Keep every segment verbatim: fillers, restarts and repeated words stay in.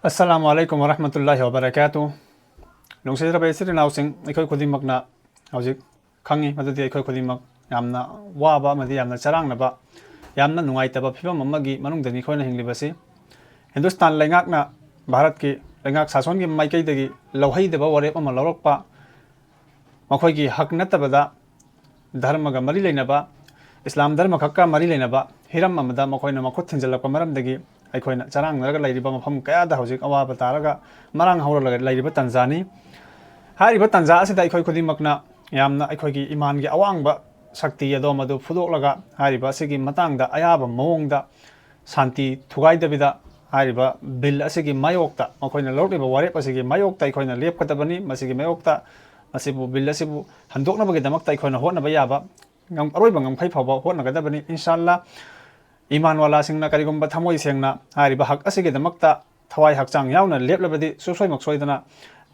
ꯑꯁꯂꯥꯃꯨ ꯑꯂꯥꯏꯀꯨꯝ ꯋꯔꯍꯃꯇꯨꯜꯂꯥꯍꯤ ꯋꯕꯔꯀꯥꯇꯨ꯫ ꯅꯨꯡꯁꯤꯖꯔꯕ ꯏꯆꯤꯜ ꯏꯅꯥꯎꯁꯤꯡ, ꯑꯩꯈꯣꯏ ꯈꯨꯗꯤꯡꯃꯛꯅ ꯍꯧꯖꯤꯛ ꯈꯪꯉꯤ ꯃꯗꯨꯗꯤ ꯑꯩꯈꯣꯏ ꯈꯨꯗꯤꯡꯃꯛ ꯌꯥꯝꯅ ꯋꯥꯕ ꯑꯃꯗꯤ ꯌꯥꯝꯅ ꯆꯔꯥꯡꯅꯕ, ꯌꯥꯝꯅ ꯅꯨꯡꯉꯥꯏꯇꯕ ꯐꯤꯕꯝ ꯑꯃꯒꯤ ꯃꯅꯨꯡꯗꯅꯤ ꯑꯩꯈꯣꯏꯅ ꯍꯤꯡꯂꯤꯕꯁꯤ꯫ ꯍꯤꯟꯗꯨꯁꯇꯥꯟ ꯂꯩꯉꯥꯛꯅ, ꯚꯥꯔꯠꯀꯤ ꯂꯩꯉꯥꯛ ꯁꯥꯁꯣꯟꯒꯤ ꯃꯥꯏꯀꯩꯗꯒꯤ ꯂꯧꯍꯩꯗꯕ ꯋꯥꯔꯦꯞ ꯑꯃ ꯂꯧꯔꯛꯄ, ꯃꯈꯣꯏꯒꯤ ꯍꯛ ꯅꯠꯇꯕꯗ ꯙꯔꯃꯒ ꯃꯔꯤ ꯂꯩꯅꯕ, ꯏꯁꯂꯥꯝ ꯙꯔꯃ ꯈꯛꯀ ꯃꯔꯤ ꯂꯩꯅꯕ ꯍꯤꯔꯝ ꯑꯃꯗ ꯃꯈꯣꯏꯅ ꯃꯈꯨꯠ ꯊꯤꯟꯖꯤꯜꯂꯛꯄ ꯃꯔꯝꯗꯒꯤ ꯑꯩꯈꯣꯏꯅ ꯆꯔꯥꯡꯅꯔꯒ ꯂꯩꯔꯤꯕ ꯃꯐꯝ ꯀꯌꯥꯗ ꯍꯧꯖꯤꯛ ꯑꯋꯥꯕ ꯇꯥꯔꯒ ꯃꯔꯥꯡ ꯍꯧꯔꯒ ꯂꯩꯔꯤꯕ ꯇꯥꯟꯖꯥꯅꯤ꯫ ꯍꯥꯏꯔꯤꯕ ꯇꯥꯟꯖꯥ ꯑꯁꯤꯗ ꯑꯩꯈꯣꯏ ꯈꯨꯗꯤꯡꯃꯛꯅ ꯌꯥꯝꯅ ꯑꯩꯈꯣꯏꯒꯤ ꯏꯃꯥꯟꯒꯤ ꯑꯋꯥꯡꯕ ꯁꯛꯇꯤ ꯑꯗꯣ ꯃꯗꯨ ꯐꯨꯗꯣꯛꯂꯒ ꯍꯥꯏꯔꯤꯕ ꯑꯁꯤꯒꯤ ꯃꯇꯥꯡꯗ ꯑꯌꯥꯕ ꯃꯑꯣꯡꯗ ꯁꯥꯟꯇꯤ ꯊꯨꯒꯥꯏꯗꯕꯤꯗ ꯍꯥꯏꯔꯤꯕ ꯕꯤꯜ ꯑꯁꯤꯒꯤ ꯃꯥꯌꯣꯛꯇ, ꯃꯈꯣꯏꯅ ꯂꯧꯔꯛꯂꯤꯕ ꯋꯥꯔꯦꯞ ꯑꯁꯤꯒꯤ ꯃꯥꯌꯣꯛꯇ ꯑꯩꯈꯣꯏꯅ ꯂꯦꯞꯀꯗꯕꯅꯤ꯫ ꯃꯁꯤꯒꯤ ꯃꯥꯌꯣꯛꯇ, ꯃꯁꯤꯕꯨ, ꯕꯤꯜ ꯑꯁꯤꯕꯨ ꯍꯟꯗꯣꯛꯅꯕꯒꯤꯗꯃꯛꯇ ꯑꯩꯈꯣꯏꯅ ꯍꯣꯠꯅꯕ ꯌꯥꯕ ꯉꯝ-, ꯑꯔꯣꯏꯕ ꯉꯝꯈꯩ ꯐꯥꯎꯕ ꯍꯣꯠꯅꯒꯗꯕꯅꯤ꯫ ꯏꯟꯁꯥ ꯑꯜꯂꯥ, ꯏꯃꯥꯟꯋꯥꯂꯥꯁꯤꯡꯅ ꯀꯔꯤꯒꯨꯝꯕ ꯊꯃꯣꯏ ꯁꯦꯡꯅ ꯍꯥꯏꯔꯤꯕ ꯍꯛ ꯑꯁꯤꯒꯤꯗꯃꯛꯇ ꯊꯋꯥꯏ ꯍꯛꯆꯥꯡ ꯌꯥꯎꯅ ꯂꯦꯞꯂꯕꯗꯤ ꯁꯨꯡꯁꯣꯏꯃꯛ ꯁꯣꯏꯗꯅ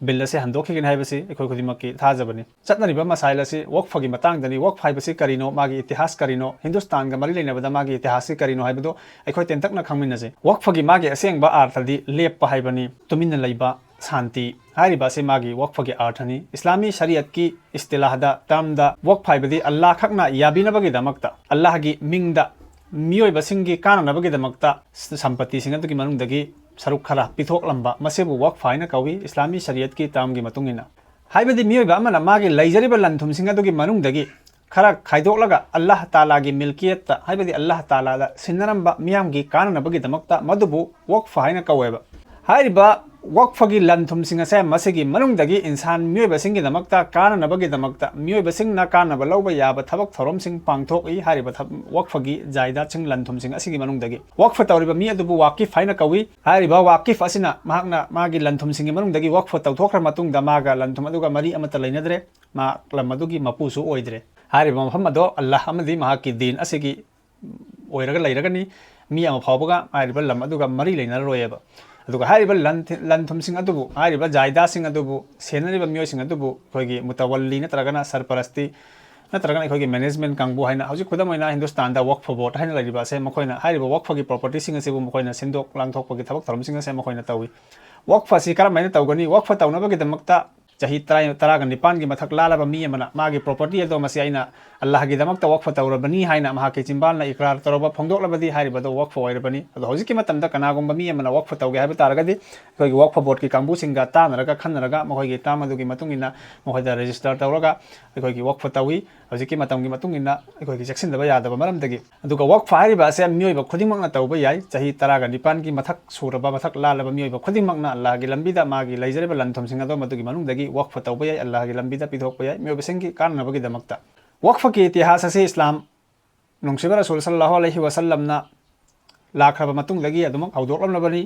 ꯕꯤꯜ ꯑꯁꯤ ꯍꯟꯗꯣꯛꯈꯤꯒꯅꯤ ꯍꯥꯏꯕꯁꯤ ꯑꯩꯈꯣꯏ ꯈꯨꯗꯤꯡꯃꯛꯀꯤ ꯊꯥꯖꯕꯅꯤ꯫ ꯆꯠꯅꯔꯤꯕ ꯃꯁꯥꯏꯜ ꯑꯁꯤ ꯋꯛꯐꯒꯤ ꯃꯇꯥꯡꯗꯅꯤ꯫ ꯋꯛꯐ ꯍꯥꯏꯕꯁꯤ ꯀꯔꯤꯅꯣ? ꯃꯥꯒꯤ ꯏꯇꯤꯍꯥꯁ ꯀꯔꯤꯅꯣ? ꯍꯤꯟꯗꯨꯁꯇꯥꯟꯒ ꯃꯔꯤ ꯂꯩꯅꯕꯗ ꯃꯥꯒꯤ ꯏꯇꯤꯍꯥꯁꯁꯤ ꯀꯔꯤꯅꯣ ꯍꯥꯏꯕꯗꯨ ꯑꯩꯈꯣꯏ ꯇꯦꯟꯇꯛꯅ ꯈꯪꯃꯤꯟꯅꯁꯤ꯫ ꯋꯛꯐꯒꯤ ꯃꯥꯒꯤ ꯑꯁꯦꯡꯕ ꯑꯥꯔꯊꯗꯤ ꯂꯦꯞꯄ ꯍꯥꯏꯕꯅꯤ, ꯇꯨꯃꯤꯟꯅ ꯂꯩꯕ, ꯁꯥꯟꯇꯤ꯫ ꯍꯥꯏꯔꯤꯕ ꯑꯁꯤ ꯃꯥꯒꯤ ꯋꯛꯐꯒꯤ ꯑꯥꯔꯊꯅꯤ꯫ ꯏꯁꯂꯥꯃꯤ ꯁꯔꯤꯌꯠꯀꯤ ꯏꯁꯇꯤꯂꯥꯍꯗ, ꯇꯔꯝꯗ, ꯋꯛꯐ ꯍꯥꯏꯕꯗꯤ ꯑꯜꯂꯥꯍ ꯈꯛꯅ ꯌꯥꯕꯤꯅꯕꯒꯤꯗꯃꯛꯇ, ꯑꯜꯂꯥꯍꯒꯤ ꯃꯤꯡꯗ ꯃꯤꯑꯣꯏꯕꯁꯤꯡꯒꯤ ꯀꯥꯟꯅꯅꯕꯒꯤꯗꯃꯛꯇ ꯁꯝꯄꯇꯤꯁꯤꯡ ꯑꯗꯨꯒꯤ ꯃꯅꯨꯡꯗꯒꯤ ꯁꯔꯨꯛ ꯈꯔ ꯄꯤꯊꯣꯛꯂꯝꯕ, ꯃꯁꯤꯕꯨ ꯋꯛꯐ ꯍꯥꯏꯅ ꯀꯧꯏ ꯏꯁꯂꯥꯃꯤ ꯁꯔꯤꯌꯠꯀꯤ ꯇꯔꯝꯒꯤ ꯃꯇꯨꯡ ꯏꯟꯅ꯫ ꯍꯥꯏꯕꯗꯤ ꯃꯤꯑꯣꯏꯕ ꯑꯃꯅ ꯃꯥꯒꯤ ꯂꯩꯖꯔꯤꯕ ꯂꯟ ꯊꯨꯝꯁꯤꯡ ꯑꯗꯨꯒꯤ ꯃꯅꯨꯡꯗꯒꯤ ꯈꯔ ꯈꯥꯏꯗꯣꯛꯂꯒ ꯑꯜꯂꯥꯍ ꯇꯥꯂꯥꯒꯤ ꯃꯤꯜꯀꯤꯌꯠꯇ, ꯍꯥꯏꯕꯗꯤ ꯑꯜꯂꯥꯍ ꯇꯥꯂꯥꯗ ꯁꯤꯟꯅꯔꯝꯕ ꯃꯤꯌꯥꯝꯒꯤ ꯀꯥꯟꯅꯅꯕꯒꯤꯗꯃꯛꯇ, ꯃꯗꯨꯕꯨ ꯋꯛꯐ ꯍꯥꯏꯅ ꯀꯧꯋꯦꯕ꯫ ꯍꯥꯏꯔꯤꯕ ꯋꯛꯐꯒꯤ ꯂꯟ ꯊꯨꯝꯁꯤꯡ ꯑꯁꯦ ꯃꯁꯤꯒꯤ ꯃꯅꯨꯡꯗꯒꯤ ꯏꯟꯁꯥꯟ ꯃꯤꯑꯣꯏꯕꯁꯤꯡꯒꯤꯗꯃꯛꯇ ꯀꯥꯟꯅꯅꯕꯒꯤꯗꯃꯛꯇ, ꯃꯤꯑꯣꯏꯕꯁꯤꯡꯅ ꯀꯥꯟꯅꯕ ꯂꯧꯕ ꯌꯥꯕ ꯊꯕꯛ ꯊꯧꯔꯝꯁꯤꯡ ꯄꯥꯡꯊꯣꯛꯏ꯫ ꯍꯥꯏꯔꯤꯕ ꯊꯕ-, ꯋꯛꯐꯒꯤ ꯖꯥꯏꯗꯥꯠꯁꯤꯡ, ꯂꯟ ꯊꯨꯝꯁꯤꯡ ꯑꯁꯤꯒꯤ ꯃꯅꯨꯡꯗꯒꯤ ꯋꯛꯐ ꯇꯧꯔꯤꯕ ꯃꯤ ꯑꯗꯨꯕꯨ ꯋꯥꯀꯤꯐ ꯍꯥꯏꯅ ꯀꯧꯏ꯫ ꯍꯥꯏꯔꯤꯕ ꯋꯥꯀꯤꯐ ꯑꯁꯤꯅ ꯃꯍꯥꯛꯅ ꯃꯥꯒꯤ ꯂꯟ ꯊꯨꯝꯁꯤꯡꯒꯤ ꯃꯅꯨꯡꯗꯒꯤ ꯋꯛꯐ ꯇꯧꯊꯣꯛꯈ꯭ꯔ ꯃꯇꯨꯡꯗ ꯃꯥꯒ ꯂꯟ ꯊꯨꯝ ꯑꯗꯨꯒ ꯃꯔꯤ ꯑꯃꯠꯇ ꯂꯩꯅꯗ꯭ꯔꯦ꯫ ꯃꯥ ꯂꯝ ꯑꯗꯨꯒꯤ ꯃꯄꯨꯁꯨ ꯑꯣꯏꯗ꯭ꯔꯦ꯫ ꯍꯥꯏꯔꯤꯕ ꯃꯐꯝ ꯑꯗꯣ ꯑꯜꯂꯥꯍ ꯑꯃꯗꯤ ꯃꯍꯥꯛꯀꯤ ꯗꯤꯟ ꯑꯁꯤꯒꯤ ꯑꯣꯏꯔꯒ ꯂꯩꯔꯒꯅꯤ꯫ ꯃꯤ ꯑꯃ ꯐꯥꯎꯕꯒ ꯍꯥꯏꯔꯤꯕ ꯂꯝ ꯑꯗꯨꯒ ꯃꯔꯤ ꯂꯩꯅꯔꯔꯣꯏꯑꯕ꯫ ꯑꯗꯨꯒ ꯍꯥꯏꯔꯤꯕ ꯂꯟ ꯊꯤ-, ꯂꯟ ꯊꯨꯝꯁꯤꯡ ꯑꯗꯨꯕꯨ, ꯍꯥꯏꯔꯤꯕ ꯖꯥꯏꯗꯥꯁꯤꯡ ꯑꯗꯨꯕꯨ ꯁꯦꯟꯅꯔꯤꯕ ꯃꯤꯑꯣꯏꯁꯤꯡ ꯑꯗꯨꯕꯨ ꯑꯩꯈꯣꯏꯒꯤ ꯃꯨꯇꯋꯜꯂꯤ ꯅꯠꯇ꯭ꯔꯒꯅ ꯁꯔꯄꯔꯁꯇꯤ ꯅꯠꯇ꯭ꯔꯒꯅ ꯑꯩꯈꯣꯏꯒꯤ ꯃꯦꯅꯦꯖꯃꯦꯟ ꯀꯥꯡꯕꯨ ꯍꯥꯏꯅ ꯍꯧꯖꯤꯛ ꯈꯨꯗꯝ ꯑꯣꯏꯅ ꯍꯤꯟꯗꯨꯁꯇꯥꯟꯗ ꯋꯛꯐ ꯕꯣꯔꯗ ꯍꯥꯏꯅ ꯂꯩꯔꯤꯕ ꯑꯁꯦ, ꯃꯈꯣꯏꯅ ꯍꯥꯏꯔꯤꯕ ꯋꯛꯐꯒꯤ ꯄ꯭ꯔꯣꯄꯔꯇꯤꯁꯤꯡ ꯑꯁꯤꯕꯨ ꯃꯈꯣꯏꯅ ꯁꯤꯟꯗꯣꯛ ꯂꯥꯡꯊꯣꯛꯄꯒꯤ ꯊꯕꯛ ꯊꯧꯔꯝꯁꯤꯡ ꯑꯁꯦ ꯃꯈꯣꯏꯅ ꯇꯧꯏ꯫ ꯋꯛꯐ ꯑꯁꯤ ꯀꯔꯝꯍꯥꯏꯅ ꯇꯧꯒꯅꯤ? ꯋꯛꯐ ꯇꯧꯅꯕꯒꯤꯗꯃꯛꯇ ꯆꯍꯤ ꯇꯔꯥ, ꯇꯔꯥꯒ ꯅꯤꯄꯥꯟꯒꯤ ꯃꯊꯛ ꯂꯥꯜꯂꯕ ꯃꯤ ꯑꯃꯅ ꯃꯥꯒꯤ ꯄ꯭ꯔꯣꯄꯔꯇꯤ ꯑꯗꯣ ꯃꯁꯤ ꯑꯩꯅ ꯑꯜꯂꯥꯍꯒꯤꯗꯃꯛꯇ ꯋꯛꯐ ꯇꯧꯔꯕꯅꯤ ꯍꯥꯏꯅ ꯃꯍꯥꯛꯀꯤ ꯆꯤꯟꯕꯥꯜꯅ ꯏꯀ꯭ꯔꯥꯔ ꯇꯧꯔꯕ, ꯐꯣꯡꯗꯣꯛꯂꯕꯗꯤ ꯍꯥꯏꯔꯤꯕꯗꯣ ꯋꯛꯐ ꯑꯣꯏꯔꯕꯅꯤ꯫ ꯑꯗꯣ ꯍꯧꯖꯤꯛꯀꯤ ꯃꯇꯝꯗ ꯀꯅꯥꯒꯨꯝꯕ ꯃꯤ ꯑꯃꯅ ꯋꯛꯐ ꯇꯧꯒꯦ ꯍꯥꯏꯕ ꯇꯥꯔꯒꯗꯤ ꯑꯩꯈꯣꯏꯒꯤ ꯋꯛꯐ ꯕꯣꯔꯗꯀꯤ ꯀꯥꯡꯕꯨꯁꯤꯡꯒ ꯇꯥꯟꯅꯔꯒ ꯈꯟꯅꯔꯒ ꯃꯈꯣꯏꯒꯤ ꯇꯥꯝ ꯑꯗꯨꯒꯤ ꯃꯇꯨꯡ ꯏꯟꯅ ꯃꯈꯣꯏꯗ ꯔꯦꯖꯤꯁꯇꯔ ꯇꯧꯔꯒ ꯑꯩꯈꯣꯏꯒꯤ ꯋꯛꯐ ꯇꯧꯏ꯫ ꯍꯧꯖꯤꯛꯀꯤ ꯃꯇꯝꯒꯤ ꯃꯇꯨꯡ ꯏꯟꯅ ꯑꯩꯈꯣꯏꯒꯤ ꯆꯦꯛꯁꯤꯟꯗꯕ ꯌꯥꯗꯕ ꯃꯔꯝꯗꯒꯤ꯫ ꯑꯗꯨꯒ ꯋꯛꯐ ꯍꯥꯏꯔꯤꯕ ꯑꯁꯦ ꯃꯤꯑꯣꯏꯕ ꯈꯨꯗꯤꯡꯃꯛꯅ ꯇꯧꯕ ꯌꯥꯏ꯫ ꯆꯍꯤ ꯇꯔꯥꯒ ꯅꯤꯄꯥꯟꯒꯤ ꯃꯊꯛ ꯁꯨꯔꯕ, ꯃꯊꯛ ꯂꯥꯜꯂꯕ ꯃꯤꯑꯣꯏꯕ ꯈꯨꯗꯤꯡꯃꯛꯅ ꯑꯜꯂꯥꯍꯒꯤ ꯂꯝꯕꯤꯗ ꯃꯥꯒꯤ ꯂꯩꯖꯔꯤꯕ ꯂꯟ ꯊꯨꯝꯁꯤꯡ ꯑꯗꯣ ꯃꯗꯨꯒꯤ ꯃꯅꯨꯡꯗꯒꯤ ꯋꯛꯐ ꯇꯧꯕ ꯌꯥꯏ, ꯑꯜꯂꯥꯍꯒꯤ ꯂꯝꯕꯤꯗ ꯄꯤꯊꯣꯛꯄ ꯌꯥꯏ, ꯃꯤꯑꯣꯏꯕꯁꯤꯡꯒꯤ ꯀꯥꯟꯅꯅꯕꯒꯤꯗꯃꯛꯇ꯫ ꯋꯛꯐꯀꯤ ꯏꯇꯤꯍꯥꯁ ꯑꯁꯤ ꯏꯁꯂꯥꯝ ꯅꯨꯡꯁꯤꯕ ꯔꯁꯨꯜ ꯁꯜꯂꯜꯂꯥꯍꯨ ꯑꯂꯩꯍꯤ ꯋꯥꯁꯜꯂꯝꯅ ꯂꯥꯛꯈ꯭ꯔꯕ ꯃꯇꯨꯡꯗꯒꯤ ꯑꯗꯨꯃꯛ ꯍꯧꯗꯣꯛꯂꯝꯂꯕꯅꯤ꯫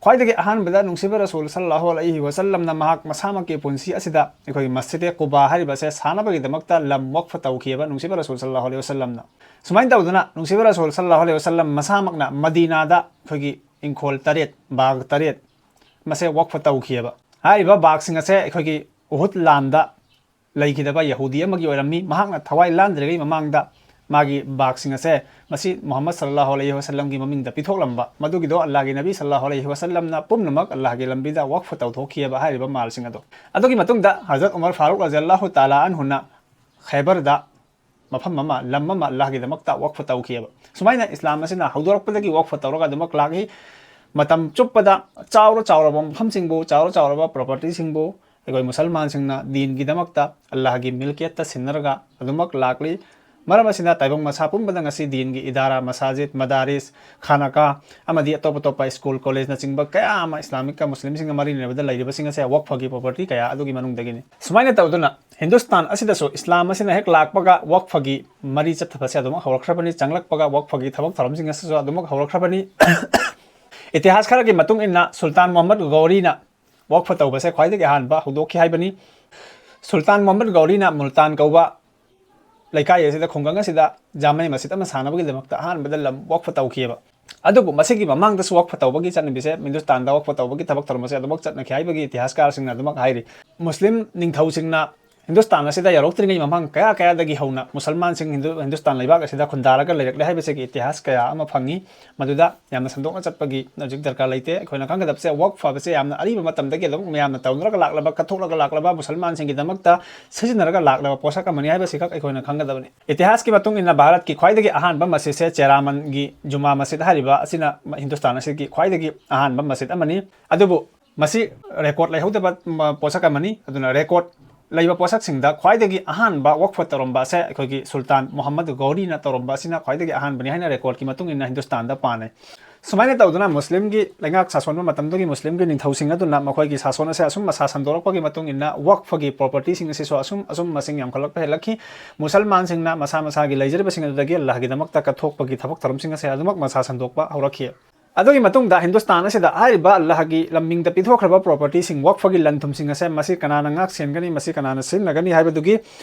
ꯈ꯭ꯋꯥꯏꯗꯒꯤ ꯑꯍꯥꯟꯕꯗ ꯅꯨꯡꯁꯤꯕ ꯔꯁꯨꯜ ꯁꯜꯂꯜꯂꯥꯍꯨ ꯑꯂꯩꯍꯤ ꯋꯥꯁꯜꯂꯝꯅ ꯃꯍꯥꯛ ꯃꯁꯥꯃꯛꯀꯤ ꯄꯨꯟꯁꯤ ꯑꯁꯤꯗ ꯑꯩꯈꯣꯏꯒꯤ ꯃꯁꯖꯤꯗꯦ ꯀꯨꯕꯥ ꯍꯥꯏꯔꯤꯕ ꯑꯁꯦ ꯁꯥꯅꯕꯒꯤꯗꯃꯛꯇ ꯂꯝ ꯋꯛꯐ ꯇꯧꯈꯤꯑꯕ ꯅꯨꯡꯁꯤꯕ ꯔꯁꯨꯜ ꯁꯜꯂꯜꯂꯥꯍꯨ ꯑꯂꯩꯍꯤ ꯋꯥꯁꯜꯂꯝꯅ꯫ ꯁꯨꯃꯥꯏꯅ ꯇꯧꯗꯅ ꯅꯨꯡꯁꯤꯕ ꯔꯁꯨꯜ ꯁꯜꯂꯜꯂꯥꯍꯨ ꯑꯂꯩꯍꯤ ꯋꯥꯁꯜꯂꯝ ꯃꯁꯥꯃꯛꯅ ꯃꯗꯤꯅꯥꯗ ꯑꯩꯈꯣꯏꯒꯤ ꯏꯪꯈꯣꯜ ꯇꯔꯦꯠ, ꯕꯥꯒ ꯇꯔꯦꯠ ꯃꯁꯦ ꯋꯛꯐ ꯇꯧꯈꯤꯑꯕ꯫ ꯍꯥꯏꯔꯤꯕ ꯕꯥꯒꯁꯤꯡ ꯑꯁꯦ ꯑꯩꯈꯣꯏꯒꯤ ꯎꯍꯨꯗ ꯂꯥꯟꯗ ꯂꯩꯈꯤꯗꯕ ꯌꯍꯨꯗꯤ ꯑꯃꯒꯤ ꯑꯣꯏꯔꯝꯃꯤ꯫ ꯃꯍꯥꯛꯅ ꯊꯋꯥꯏ ꯂꯥꯟꯗ꯭ꯔꯤꯉꯩ ꯃꯃꯥꯡꯗ ꯃꯥꯒꯤ ꯕꯥꯒꯁꯤꯡ ꯑꯁꯦ ꯃꯁꯤ ꯃꯨꯍꯝꯃꯗ ꯁꯜꯂꯜꯂꯥꯍꯨ ꯑꯂꯩꯍꯤ ꯋꯥꯁꯜꯂꯝꯒꯤ ꯃꯃꯤꯡꯗ ꯄꯤꯊꯣꯛꯂꯝꯕ, ꯃꯗꯨꯒꯤꯗꯣ ꯑꯜꯂꯥꯍꯒꯤ ꯅꯕꯤ ꯁꯜꯂꯜꯂꯥꯍꯨ ꯑꯂꯩꯍꯤ ꯋꯥꯁꯜꯂꯝꯅ ꯄꯨꯝꯅꯃꯛ ꯑꯜꯂꯥꯍꯒꯤ ꯂꯝꯕꯤꯗ ꯋꯛꯐ ꯇꯧꯊꯣꯛꯈꯤꯑꯕ ꯍꯥꯏꯔꯤꯕ ꯃꯥꯜꯁꯤꯡ ꯑꯗꯣ꯫ ꯑꯗꯨꯒꯤ ꯃꯇꯨꯡꯗ ꯍꯖꯔꯠ ꯎꯃꯔ ꯐꯥꯔꯨꯛ ꯔꯖꯤꯌꯜꯂꯥꯍꯨ ꯇꯥꯂꯥ ꯑꯟꯍꯨꯅ ꯈꯩꯕꯔꯗ ꯃꯐꯝ ꯑꯃ, ꯂꯝ ꯑꯃ ꯑꯜꯂꯥꯍꯒꯤꯗꯃꯛꯇ ꯋꯛꯐ ꯇꯧꯈꯤꯑꯕ꯫ ꯁꯨꯃꯥꯏꯅ ꯏꯁꯂꯥꯝ ꯑꯁꯤꯅ ꯍꯧꯗꯣꯔꯛꯄꯗꯒꯤ ꯋꯛꯐ ꯇꯧꯔꯒ ꯑꯗꯨꯃꯛ ꯂꯥꯛꯏ꯫ ꯃꯇꯝ ꯆꯨꯞꯄꯗ ꯆꯥꯎꯔ ꯆꯥꯎꯔꯕ ꯃꯐꯝꯁꯤꯡꯕꯨ, ꯆꯥꯎꯔ ꯆꯥꯎꯔꯕ ꯄ꯭ꯔꯣꯄꯔꯇꯤꯁꯤꯡꯕꯨ ꯑꯩꯈꯣꯏ ꯃꯨꯁꯜꯃꯥꯟꯁꯤꯡꯅ ꯗꯤꯟꯒꯤꯗꯃꯛꯇ ꯑꯜꯂꯥꯍꯒꯤ ꯃꯤꯜꯀꯤꯌꯠꯇ ꯁꯤꯟꯅꯔꯒ ꯑꯗꯨꯃꯛ ꯂꯥꯛꯂꯤ꯫ ꯃꯔꯝ ꯑꯁꯤꯅ ꯇꯥꯏꯕꯪ ꯃꯁꯥ ꯄꯨꯝꯕꯗ ꯉꯁꯤ ꯗꯤꯟꯒꯤ ꯏꯗꯥꯔꯥ, ꯃꯁꯥꯖꯤꯗ, ꯃꯗꯥꯔꯤꯁ, ꯈꯥꯅꯀꯥ ꯑꯃꯗꯤ ꯑꯇꯣꯞ ꯑꯇꯣꯞꯄ ꯁ꯭ꯀꯨꯜ, ꯀꯣꯂꯦꯖꯅꯆꯤꯡꯕ ꯀꯌꯥ ꯑꯃ ꯏꯁꯂꯥꯃꯤꯛꯀ ꯃꯨꯁꯂꯤꯝꯁꯤꯡꯒ ꯃꯔꯤ ꯂꯩꯅꯕꯗ ꯂꯩꯔꯤꯕꯁꯤꯡ ꯑꯁꯦ ꯋꯛꯐꯒꯤ ꯄ꯭ꯔꯣꯄꯔꯇꯤ ꯀꯌꯥ ꯑꯗꯨꯒꯤ ꯃꯅꯨꯡꯗꯒꯤꯅꯤ꯫ ꯁꯨꯃꯥꯏꯅ ꯇꯧꯗꯨꯅ ꯍꯤꯟꯗꯨꯁꯇꯥꯟ ꯑꯁꯤꯗꯁꯨ ꯏꯁꯂꯥꯝ ꯑꯁꯤꯅ ꯍꯦꯛ ꯂꯥꯛꯄꯒ ꯋꯛꯐꯒꯤ ꯃꯔꯤ ꯆꯠꯊꯕꯁꯦ ꯑꯗꯨꯃꯛ ꯍꯧꯔꯛꯈ꯭ꯔꯕꯅꯤ, ꯆꯪꯂꯛꯄꯒ ꯋꯛꯐꯒꯤ ꯊꯕꯛ ꯊꯧꯔꯝꯁꯤꯡ ꯑꯁꯤꯁꯨ ꯑꯗꯨꯃꯛ ꯍꯧꯔꯛꯈ꯭ꯔꯕꯅꯤ꯫ ꯏꯇꯤꯍꯥꯁ ꯈꯔꯒꯤ ꯃꯇꯨꯡ ꯏꯟꯅ ꯁꯨꯜꯇꯥꯟ ꯃꯨꯍꯝꯃꯗ ꯒꯧꯔꯤꯅ ꯋꯛꯐ ꯇꯧꯕꯁꯦ ꯈ꯭ꯋꯥꯏꯗꯒꯤ ꯑꯍꯥꯟꯕ ꯍꯧꯗꯣꯛꯈꯤ ꯍꯥꯏꯕꯅꯤ꯫ ꯁꯨꯜꯇꯥꯟ ꯃꯨꯍꯝꯃꯗ ꯒꯧꯔꯤꯅ ꯃꯨꯜꯇꯥꯟ ꯀꯧꯕ ꯂꯩꯀꯥꯏ ꯑꯁꯤꯗ, ꯈꯨꯡꯒꯪ ꯑꯁꯤꯗ ꯖꯥꯃꯦ ꯃꯁꯖꯤꯗ ꯑꯃ ꯁꯥꯅꯕꯒꯤꯗꯃꯛꯇ ꯑꯍꯥꯟꯕꯗ ꯂꯝ ꯋꯛꯐ ꯇꯧꯈꯤꯑꯕ꯫ ꯑꯗꯨꯕꯨ ꯃꯁꯤꯒꯤ ꯃꯃꯥꯡꯗꯁꯨ ꯋꯛꯐ ꯇꯧꯕꯒꯤ ꯆꯠꯅꯕꯤꯁꯦ, ꯍꯤꯟꯗꯨꯁꯇꯥꯟꯗ ꯋꯛꯐ ꯇꯧꯕꯒꯤ ꯊꯕꯛ ꯊꯧꯔꯝ ꯑꯁꯦ ꯑꯗꯨꯃꯛ ꯆꯠꯅꯈꯤ ꯍꯥꯏꯕꯒꯤ ꯏꯇꯤꯍꯥꯁꯀꯥꯔꯁꯤꯡꯅ ꯑꯗꯨꯃꯛ ꯍꯥꯏꯔꯤ꯫ ꯃꯨꯁꯂꯤꯝ ꯅꯤꯡꯊꯧꯁꯤꯡꯅ ꯍꯤꯟꯗꯨꯁꯇꯥꯟ ꯑꯁꯤꯗ ꯌꯧꯔꯛꯇ꯭ꯔꯤꯉꯩ ꯃꯃꯥꯡ ꯀꯌꯥ ꯀꯌꯥꯗꯒꯤ ꯍꯧꯅ ꯃꯨꯁꯜꯃꯥꯟꯁꯤꯡ ꯍꯤꯟꯗꯨ, ꯍꯤꯟꯗꯨꯁꯇꯥꯟ ꯂꯩꯕꯥꯛ ꯑꯁꯤꯗ ꯈꯨꯟꯗꯥꯔꯒ ꯂꯩꯔꯛꯂꯦ ꯍꯥꯏꯕꯁꯤꯒꯤ ꯏꯇꯤꯍꯥꯁ ꯀꯌꯥ ꯑꯃ ꯐꯪꯉꯤ꯫ ꯃꯗꯨꯗ ꯌꯥꯝꯅ ꯁꯟꯗꯣꯛꯅ ꯆꯠꯄꯒꯤ ꯍꯧꯖꯤꯛ ꯗꯔꯀꯥꯔ ꯂꯩꯇꯦ꯫ ꯑꯩꯈꯣꯏꯅ ꯈꯪꯒꯗꯕꯁꯦ, ꯋꯛꯐ ꯍꯥꯏꯕꯁꯦ ꯌꯥꯝꯅ ꯑꯔꯤꯕ ꯃꯇꯝꯗꯒꯤ ꯑꯗꯨꯝ ꯃꯌꯥꯝꯅ ꯇꯧꯅꯔꯒ ꯂꯥꯛꯂꯕ, ꯀꯠꯊꯣꯛꯂꯒ ꯂꯥꯛꯂꯕ, ꯃꯨꯁꯜꯃꯥꯟꯁꯤꯡꯒꯤꯗꯃꯛꯇ ꯁꯤꯖꯤꯟꯅꯔꯒ ꯂꯥꯛꯂꯕ ꯄꯣꯠꯁꯛ ꯑꯃꯅꯤ ꯍꯥꯏꯕꯁꯤꯈꯛ ꯑꯩꯈꯣꯏꯅ ꯈꯪꯒꯗꯕꯅꯤ꯫ ꯏꯇꯤꯍꯥꯁꯀꯤ ꯃꯇꯨꯡ ꯏꯟꯅ ꯚꯥꯔꯠꯀꯤ ꯈ꯭ꯋꯥꯏꯗꯒꯤ ꯑꯍꯥꯟꯕ ꯃꯁꯖꯤꯗꯁꯦ ꯆꯦꯔꯥꯃꯟꯒꯤ ꯖꯨꯃꯥ ꯃꯁꯖꯤꯗ ꯍꯥꯏꯔꯤꯕ ꯑꯁꯤꯅ ꯍꯤꯟꯗꯨꯁꯇꯥꯟ ꯑꯁꯤꯒꯤ ꯈ꯭ꯋꯥꯏꯗꯒꯤ ꯑꯍꯥꯟꯕ ꯃꯁꯖꯤꯗ ꯑꯃꯅꯤ꯫ ꯑꯗꯨꯕꯨ ꯃꯁꯤ ꯔꯦꯀꯣꯔꯗ ꯂꯩꯍꯧꯗꯕ, ꯃ, ꯄꯣꯠꯁꯛ ꯑꯃꯅꯤ꯫ ꯑꯗꯨꯅ ꯔꯦꯀꯣꯔꯗ ꯂꯩꯕ ꯄꯣꯠꯁꯛꯁꯤꯡꯗ ꯈ꯭ꯋꯥꯏꯗꯒꯤ ꯑꯍꯥꯟꯕ ꯋꯛꯐ ꯇꯧꯔꯝꯕ ꯑꯁꯦ ꯑꯩꯈꯣꯏꯒꯤ ꯁꯨꯜꯇꯥꯟ ꯃꯨꯍꯝꯃꯗ ꯒꯧꯔꯤꯅ ꯇꯧꯔꯝꯕ ꯑꯁꯤꯅ ꯈ꯭ꯋꯥꯏꯗꯒꯤ ꯑꯍꯥꯟꯕꯅꯤ ꯍꯥꯏꯅ ꯔꯦꯀꯣꯔꯗꯀꯤ ꯃꯇꯨꯡ ꯏꯟꯅ ꯍꯤꯟꯗꯨꯁꯇꯥꯟꯗ ꯄꯥꯅꯩ꯫ ꯁꯨꯃꯥꯏꯅ ꯇꯧꯗꯨꯅ ꯃꯨꯁꯂꯤꯝꯒꯤ ꯂꯩꯉꯥꯛ ꯁꯥꯁꯣꯟꯕ ꯃꯇꯝꯗꯨꯒꯤ ꯃꯨꯁꯂꯤꯝꯒꯤ ꯅꯤꯡꯊꯧꯁꯤꯡ ꯑꯗꯨꯅ ꯃꯈꯣꯏꯒꯤ ꯁꯥꯁꯣꯟ ꯑꯁꯦ ꯑꯁꯨꯝ ꯃꯁꯥ ꯁꯟꯗꯣꯔꯛꯄꯒꯤ ꯃꯇꯨꯡ ꯏꯟꯅ ꯋꯛꯐꯒꯤ ꯄ꯭ꯔꯣꯄꯔꯇꯤꯁꯤꯡ ꯑꯁꯤꯁꯨ ꯑꯁꯨꯝ ꯑꯁꯨꯝ ꯃꯁꯤꯡ ꯌꯥꯝꯈꯠꯂꯛꯄ ꯍꯦꯜꯂꯛꯈꯤ꯫ ꯃꯨꯁꯜꯃꯥꯟꯁꯤꯡꯅ ꯃꯁꯥ ꯃꯁꯥꯒꯤ ꯂꯩꯖꯔꯤꯕꯁꯤꯡ ꯑꯗꯨꯗꯒꯤ ꯑꯜꯂꯥꯍꯒꯤꯗꯃꯛꯇ ꯀꯠꯊꯣꯛꯄꯒꯤ ꯊꯕꯛ ꯊꯧꯔꯝꯁꯤꯡ ꯑꯁꯦ ꯑꯗꯨꯃꯛ ꯃꯁꯥ ꯁꯟꯗꯣꯛꯄ ꯍꯧꯔꯛꯈꯤ꯫ ꯑꯗꯨꯒꯤ ꯃꯇꯨꯡꯗ ꯍꯤꯟꯗꯨꯁꯇꯥꯟ ꯑꯁꯤꯗ ꯍꯥꯏꯔꯤꯕ ꯑꯜꯂꯥꯍꯒꯤ ꯂꯝꯃꯤꯡꯗ ꯄꯤꯊꯣꯛꯈ꯭ꯔꯕ ꯄ꯭ꯔꯣꯄꯔꯇꯤꯁꯤꯡ, ꯋꯛꯐꯒꯤ ꯂꯟ ꯊꯨꯝꯁꯤꯡ ꯑꯁꯦ ꯃꯁꯤ ꯀꯅꯥꯅ ꯉꯥꯛ ꯁꯦꯟꯒꯅꯤ, ꯃꯁꯤ ꯀꯅꯥꯅ ꯁꯤꯖꯤꯟꯅꯒꯅꯤ ꯍꯥꯏꯕꯗꯨꯒꯤ,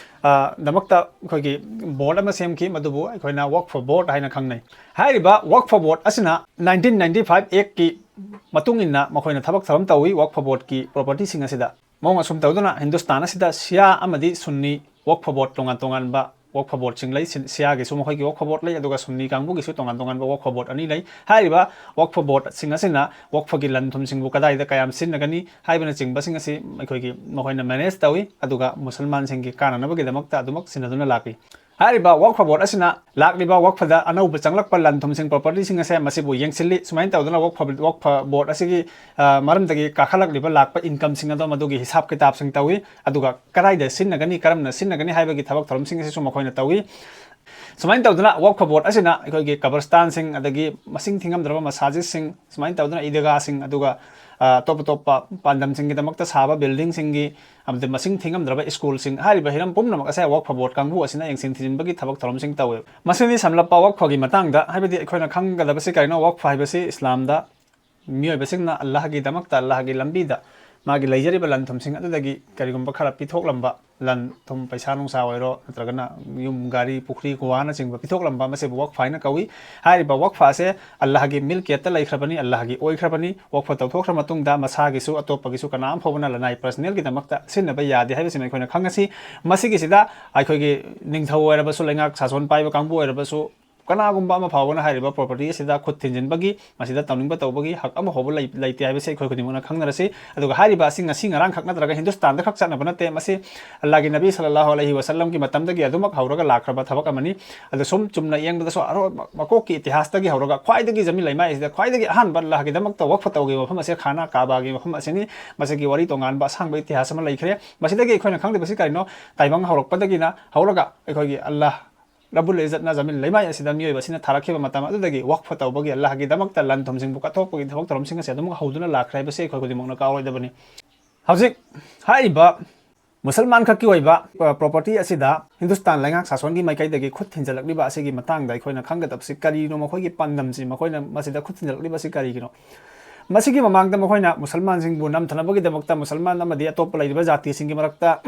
ꯑ, ꯗꯃꯛꯇ ꯑꯩꯈꯣꯏꯒꯤ ꯕꯣꯔꯗ ꯑꯃ ꯁꯦꯝꯈꯤ, ꯃꯗꯨꯕꯨ ꯑꯩꯈꯣꯏꯅ ꯋꯛꯐ ꯕꯣꯔꯗ ꯍꯥꯏꯅ ꯈꯪꯅꯩ꯫ ꯍꯥꯏꯔꯤꯕ ꯋꯛꯐ ꯕꯣꯔꯗ ꯑꯁꯤꯅ nineteen ninety five Actꯀꯤ ꯃꯇꯨꯡ ꯏꯟꯅ ꯃꯈꯣꯏꯅ ꯊꯕꯛ ꯊꯧꯔꯝ ꯇꯧꯏ ꯋꯛꯐ ꯕꯣꯔꯗꯀꯤ ꯄ꯭ꯔꯣꯄꯔꯇꯤꯁꯤꯡ ꯑꯁꯤꯗ꯫ ꯃꯑꯣꯡ ꯑꯁꯨꯝ ꯇꯧꯗꯨꯅ ꯍꯤꯟꯗꯨꯁꯇꯥꯟ ꯑꯁꯤꯗ ꯁꯤꯌꯥ ꯑꯃꯗꯤ ꯁꯨꯟꯅꯤ ꯋꯛꯐ ꯕꯣꯔꯗ ꯇꯣꯉꯥꯟ ꯇꯣꯉꯥꯟꯕ ꯋꯛꯐ ꯕꯣꯔꯗꯁꯤꯡ ꯂꯩ꯫ ꯁꯤ-, ꯁꯤꯌꯥꯒꯤꯁꯨ ꯃꯈꯣꯏꯒꯤ ꯋꯛꯐ ꯕꯣꯔꯗ ꯂꯩ, ꯑꯗꯨꯒ ꯁꯨꯟꯅꯤ ꯀꯥꯡꯕꯨꯒꯤꯁꯨ ꯇꯣꯉꯥꯟ ꯇꯣꯉꯥꯟꯕ ꯋꯛꯐ ꯕꯣꯔꯗ ꯑꯅꯤ ꯂꯩ꯫ ꯍꯥꯏꯔꯤꯕ ꯋꯛꯐ ꯕꯣꯔꯗꯁꯤꯡ ꯑꯁꯤꯅ ꯋꯛꯐꯒꯤ ꯂꯟ ꯊꯨꯝꯁꯤꯡꯕꯨ ꯀꯗꯥꯏꯗ ꯀꯌꯥꯝ ꯁꯤꯖꯤꯟꯅꯒꯅꯤ ꯍꯥꯏꯕꯅꯆꯤꯡꯕꯁꯤꯡ ꯑꯁꯤ ꯑꯩꯈꯣꯏꯒꯤ ꯃꯈꯣꯏꯅ ꯃꯦꯅꯦꯖ ꯇꯧꯏ, ꯑꯗꯨꯒ ꯃꯨꯁꯜꯃꯥꯟꯁꯤꯡꯒꯤ ꯀꯥꯟꯅꯅꯕꯒꯤꯗꯃꯛꯇ ꯑꯗꯨꯃꯛ ꯁꯤꯟꯅꯗꯨꯅ ꯂꯥꯛꯂꯤ꯫ ꯍꯥꯏꯔꯤꯕ ꯋꯛꯐ ꯕꯣꯔꯗ ꯑꯁꯤꯅ ꯂꯥꯛꯂꯤꯕ ꯋꯛꯐꯗ ꯑꯅꯧꯕ ꯆꯪꯂꯛꯄ ꯂꯟ ꯊꯨꯝꯁꯤꯡ, ꯄ꯭ꯔꯣꯄꯔꯇꯤꯁꯤꯡ ꯑꯁꯦ ꯃꯁꯤꯕꯨ ꯌꯦꯡꯁꯤꯜꯂꯤ꯫ ꯁꯨꯃꯥꯏꯅ ꯇꯧꯗꯅ ꯋꯛꯐ, ꯋꯛꯐ ꯕꯣꯔꯗ ꯑꯁꯤꯒꯤ, ꯑ, ꯃꯔꯝꯗꯒꯤ ꯀꯥꯈꯠꯂꯛꯂꯤꯕ ꯂꯥꯛꯄ ꯏꯟꯀꯝꯁꯤꯡ ꯑꯗꯣ ꯃꯗꯨꯒꯤ ꯍꯤꯁꯥꯞ ꯀꯤꯇꯥꯞꯁꯤꯡ ꯇꯧꯏ, ꯑꯗꯨꯒ ꯀꯗꯥꯏꯗ ꯁꯤꯖꯤꯟꯅꯒꯅꯤ, ꯀꯔꯝꯅ ꯁꯤꯖꯤꯟꯅꯒꯅꯤ ꯍꯥꯏꯕꯒꯤ ꯊꯕꯛ ꯊꯧꯔꯝꯁꯤꯡ ꯑꯁꯤꯁꯨ ꯃꯈꯣꯏꯅ ꯇꯧꯏ꯫ ꯁꯨꯃꯥꯏꯅ ꯇꯧꯗꯅ ꯋꯛꯐ ꯕꯣꯔꯗ ꯑꯁꯤꯅ ꯑꯩꯈꯣꯏꯒꯤ ꯀꯕꯔꯁꯇꯥꯟꯁꯤꯡ, ꯑꯗꯒꯤ ꯃꯁꯤꯡ ꯊꯤꯉꯝꯗ꯭ꯔꯕ ꯃꯁꯥꯖꯤꯗꯁꯤꯡ, ꯁꯨꯃꯥꯏꯅ ꯇꯧꯗꯅ ꯏꯗꯒꯥꯁꯤꯡ, ꯑꯗꯨꯒ, ꯑ, ꯑꯇꯣꯞ ꯑꯇꯣꯞꯄ ꯄꯥꯟꯗꯝꯁꯤꯡꯒꯤꯗꯃꯛꯇ ꯁꯥꯕ ꯕꯤꯜꯗꯤꯡꯁꯤꯡꯒꯤ, ꯑꯃꯗꯤ ꯃꯁꯤꯡ ꯊꯤꯉꯝꯗ꯭ꯔꯕ ꯁ꯭ꯀꯨꯜꯁꯤꯡ, ꯍꯥꯏꯔꯤꯕ ꯍꯤꯔꯝ ꯄꯨꯝꯅꯃꯛ ꯑꯁꯦ ꯋꯛꯐ ꯕꯣꯔꯗ ꯀꯥꯡꯕꯨ ꯑꯁꯤꯅ ꯌꯦꯡꯁꯤꯟ ꯊꯤꯖꯤꯟꯕꯒꯤ ꯊꯕꯛ ꯊꯧꯔꯝꯁꯤꯡ ꯇꯧꯋꯦꯕ꯫ ꯃꯁꯤꯅꯤ ꯁꯝꯂꯞꯄ ꯋꯛꯐꯒꯤ ꯃꯇꯥꯡꯗ꯫ ꯍꯥꯏꯕꯗꯤ ꯑꯩꯈꯣꯏꯅ ꯈꯪꯒꯗꯕꯁꯤ ꯀꯔꯤꯅꯣ? ꯋꯛꯐ ꯍꯥꯏꯕꯁꯤ ꯏꯁꯂꯥꯝꯗ ꯃꯤꯑꯣꯏꯕꯁꯤꯡꯅ ꯑꯜꯂꯥꯍꯒꯤꯗꯃꯛꯇ, ꯑꯜꯂꯥꯍꯒꯤ ꯂꯝꯕꯤꯗ ꯃꯥꯒꯤ ꯂꯩꯖꯔꯤꯕ ꯂꯟ ꯊꯨꯝꯁꯤꯡ ꯑꯗꯨꯗꯒꯤ ꯀꯔꯤꯒꯨꯝꯕ ꯈꯔ ꯄꯤꯊꯣꯛꯂꯝꯕ, ꯂꯟ ꯊꯨꯝ, ꯄꯩꯁꯥ ꯅꯨꯡꯁꯥ ꯑꯣꯏꯔꯣ, ꯅꯠꯇ꯭ꯔꯒꯅ ꯌꯨꯝ, ꯒꯥꯔꯤ, ꯄꯨꯈ꯭ꯔꯤ, ꯒꯨꯍꯥꯅꯆꯤꯡꯕ ꯄꯤꯊꯣꯛꯂꯝꯕ, ꯃꯁꯤꯕꯨ ꯋꯛꯐ ꯍꯥꯏꯅ ꯀꯧꯏ꯫ ꯍꯥꯏꯔꯤꯕ ꯋꯛꯐ ꯑꯁꯦ ꯑꯜꯂꯥꯍꯒꯤ ꯃꯤꯜꯀꯤꯌꯠꯇ ꯂꯩꯈ꯭ꯔꯕꯅꯤ, ꯑꯜꯂꯥꯍꯒꯤ ꯑꯣꯏꯈ꯭ꯔꯕꯅꯤ꯫ ꯋꯛꯐ ꯇꯧꯊꯣꯛꯈ꯭ꯔ ꯃꯇꯨꯡꯗ ꯃꯁꯥꯒꯤꯁꯨ ꯑꯇꯣꯞꯄꯒꯤꯁꯨ ꯀꯅꯥ ꯑꯃ ꯐꯥꯎꯕꯅ ꯂꯅꯥꯏ, ꯄꯔꯁꯅꯦꯜꯒꯤꯗꯃꯛꯇ ꯁꯤꯖꯤꯟꯅꯕ ꯌꯥꯗꯦ ꯍꯥꯏꯕꯁꯤꯃ ꯑꯩꯈꯣꯏꯅ ꯈꯪꯉꯁꯤ꯫ ꯃꯁꯤꯒꯤꯁꯤꯗ ꯑꯩꯈꯣꯏꯒꯤ ꯅꯤꯡꯊꯧ ꯑꯣꯏꯔꯕꯁꯨ, ꯂꯩꯉꯥꯛ ꯁꯥꯁꯣꯟ ꯄꯥꯏꯕ ꯀꯥꯡꯕꯨ ꯑꯣꯏꯔꯕꯁꯨ, ꯀꯅꯥꯒꯨꯝꯕ ꯑꯃ ꯐꯥꯎꯕꯅ ꯍꯥꯏꯔꯤꯕ ꯄ꯭ꯔꯣꯄꯔꯇꯤ ꯑꯁꯤꯗ ꯈꯨꯠ ꯊꯤꯟꯖꯤꯟꯕꯒꯤ, ꯃꯁꯤꯗ ꯇꯧꯅꯤꯡꯕ ꯇꯧꯕꯒꯤ ꯍꯛ ꯑꯃ ꯐꯥꯎꯕ ꯂꯩ-, ꯂꯩꯇꯦ ꯍꯥꯏꯕꯁꯤ ꯑꯩꯈꯣꯏ ꯈꯨꯗꯤꯡꯃꯛꯅ ꯈꯪꯅꯔꯁꯤ꯫ ꯑꯗꯨꯒ ꯍꯥꯏꯔꯤꯕ ꯑꯁꯤ ꯉꯁꯤ ꯉꯔꯥꯡꯈꯛ ꯅꯠꯇ꯭ꯔꯒ ꯍꯤꯟꯗꯨꯁꯇꯥꯟꯗ ꯈꯛ ꯆꯠꯅꯕ ꯅꯠꯇꯦ꯫ ꯃꯁꯤ ꯑꯜꯂꯥꯍꯒꯤ ꯅꯕꯤ ꯁꯜꯂꯜꯂꯥꯍꯨ ꯑꯂꯩꯍꯤ ꯋꯁꯜꯂꯝꯒꯤ ꯃꯇꯝꯗꯒꯤ ꯑꯗꯨꯃꯛ ꯍꯧꯔꯒ ꯂꯥꯛꯈ꯭ꯔꯕ ꯊꯕꯛ ꯑꯃꯅꯤ꯫ ꯑꯗꯣ ꯁꯨꯝ ꯆꯨꯝꯅ ꯌꯦꯡꯕꯗꯁꯨ ꯑꯔꯣ-, ꯃꯀꯣꯛꯀꯤ ꯏꯇꯤꯍꯥꯁꯇꯒꯤ ꯍꯧꯔꯒ ꯈ꯭ꯋꯥꯏꯗꯒꯤ ꯖꯃꯤꯟ ꯂꯩꯃꯥꯏ ꯑꯁꯤꯗ ꯈ꯭ꯋꯥꯏꯗꯒꯤ ꯑꯍꯥꯟꯕ ꯑꯜꯂꯥꯍꯒꯤꯗꯃꯛꯇ ꯋꯛꯐ ꯇꯧꯈꯤꯕ ꯃꯐꯝ ꯑꯁꯦ ꯈꯥꯅꯥ ꯀꯥꯕꯥꯒꯤ ꯃꯐꯝ ꯑꯁꯤꯅꯤ꯫ ꯃꯁꯤꯒꯤ ꯋꯥꯔꯤ ꯇꯣꯉꯥꯟꯕ ꯑꯁꯥꯡꯕ ꯏꯇꯤꯍꯥꯁ ꯑꯃ ꯂꯩꯈ꯭ꯔꯦ꯫ ꯃꯁꯤꯗꯒꯤ ꯑꯩꯈꯣꯏꯅ ꯈꯪꯗꯕꯁꯤ ꯀꯔꯤꯅꯣ? ꯇꯥꯏꯕꯪ ꯍꯧꯔꯛꯄꯗꯒꯤꯅ ꯍꯧꯔꯒ ꯑꯩꯈꯣꯏꯒꯤ ꯑꯜꯂꯥꯍ ꯔꯕꯨꯜ ꯏꯖꯠꯅ ꯖꯃꯤꯟ ꯂꯩꯃꯥꯏ ꯑꯁꯤꯗ ꯃꯤꯑꯣꯏꯕ ꯑꯁꯤꯅ ꯊꯥꯔꯛꯈꯤꯕ ꯃꯇꯝ ꯑꯗꯨꯗꯒꯤ ꯋꯛꯐ ꯇꯧꯕꯒꯤ, ꯑꯜꯂꯥꯍꯒꯤꯗꯃꯛꯇ ꯂꯟ ꯊꯨꯝꯁꯤꯡꯕꯨ ꯀꯠꯊꯣꯛꯄꯒꯤ ꯊꯕꯛ ꯊꯧꯔꯝꯁꯤꯡ ꯑꯁꯤ ꯑꯗꯨꯝ ꯍꯧꯗꯨꯅ ꯂꯥꯛꯈ꯭ꯔꯦ ꯍꯥꯏꯕꯁꯤ ꯑꯩꯈꯣꯏ ꯈꯨꯗꯤꯡꯃꯛꯅ ꯀꯥꯎꯔꯣꯏꯗꯕꯅꯤ꯫ ꯍꯧꯖꯤꯛ ꯍꯥꯏꯔꯤꯕ ꯃꯨꯁꯜꯃꯥꯟ ꯈꯛꯀꯤ ꯑꯣꯏꯕ, ꯑ, ꯄ꯭ꯔꯣꯄꯔꯇꯤ ꯑꯁꯤꯗ ꯍꯤꯟꯗꯨꯁꯇꯥꯟ ꯂꯩꯉꯥꯛ ꯁꯥꯁꯣꯟꯒꯤ ꯃꯥꯏꯀꯩꯗꯒꯤ ꯈꯨꯠ ꯊꯤꯟꯖꯤꯜꯂꯛꯂꯤꯕ ꯑꯁꯤꯒꯤ ꯃꯇꯥꯡꯗ ꯑꯩꯈꯣꯏꯅ ꯈꯪꯒꯗꯕꯁꯤ ꯀꯔꯤꯅꯣ? ꯃꯈꯣꯏꯒꯤ ꯄꯥꯟꯗꯝꯁꯤ, ꯃꯈꯣꯏꯅ ꯃꯁꯤꯗ ꯈꯨꯠ ꯊꯤꯟꯖꯤꯜꯂꯛꯂꯤꯕ ꯑꯁꯤ ꯀꯔꯤꯒꯤꯅꯣ? ꯃꯁꯤꯒꯤ ꯃꯃꯥꯡꯗ ꯃꯈꯣꯏꯅ ꯃꯨꯁꯜꯃꯥꯟꯁꯤꯡꯕꯨ ꯅꯝꯊꯅꯕꯒꯤꯗꯃꯛꯇ ꯃꯨꯁꯜꯃꯥꯟ ꯑꯃꯗꯤ ꯑꯇꯣꯞꯄ ꯂꯩꯔꯤꯕ ꯖꯥꯇꯤꯁꯤꯡꯒꯤ ꯃꯔꯛꯇ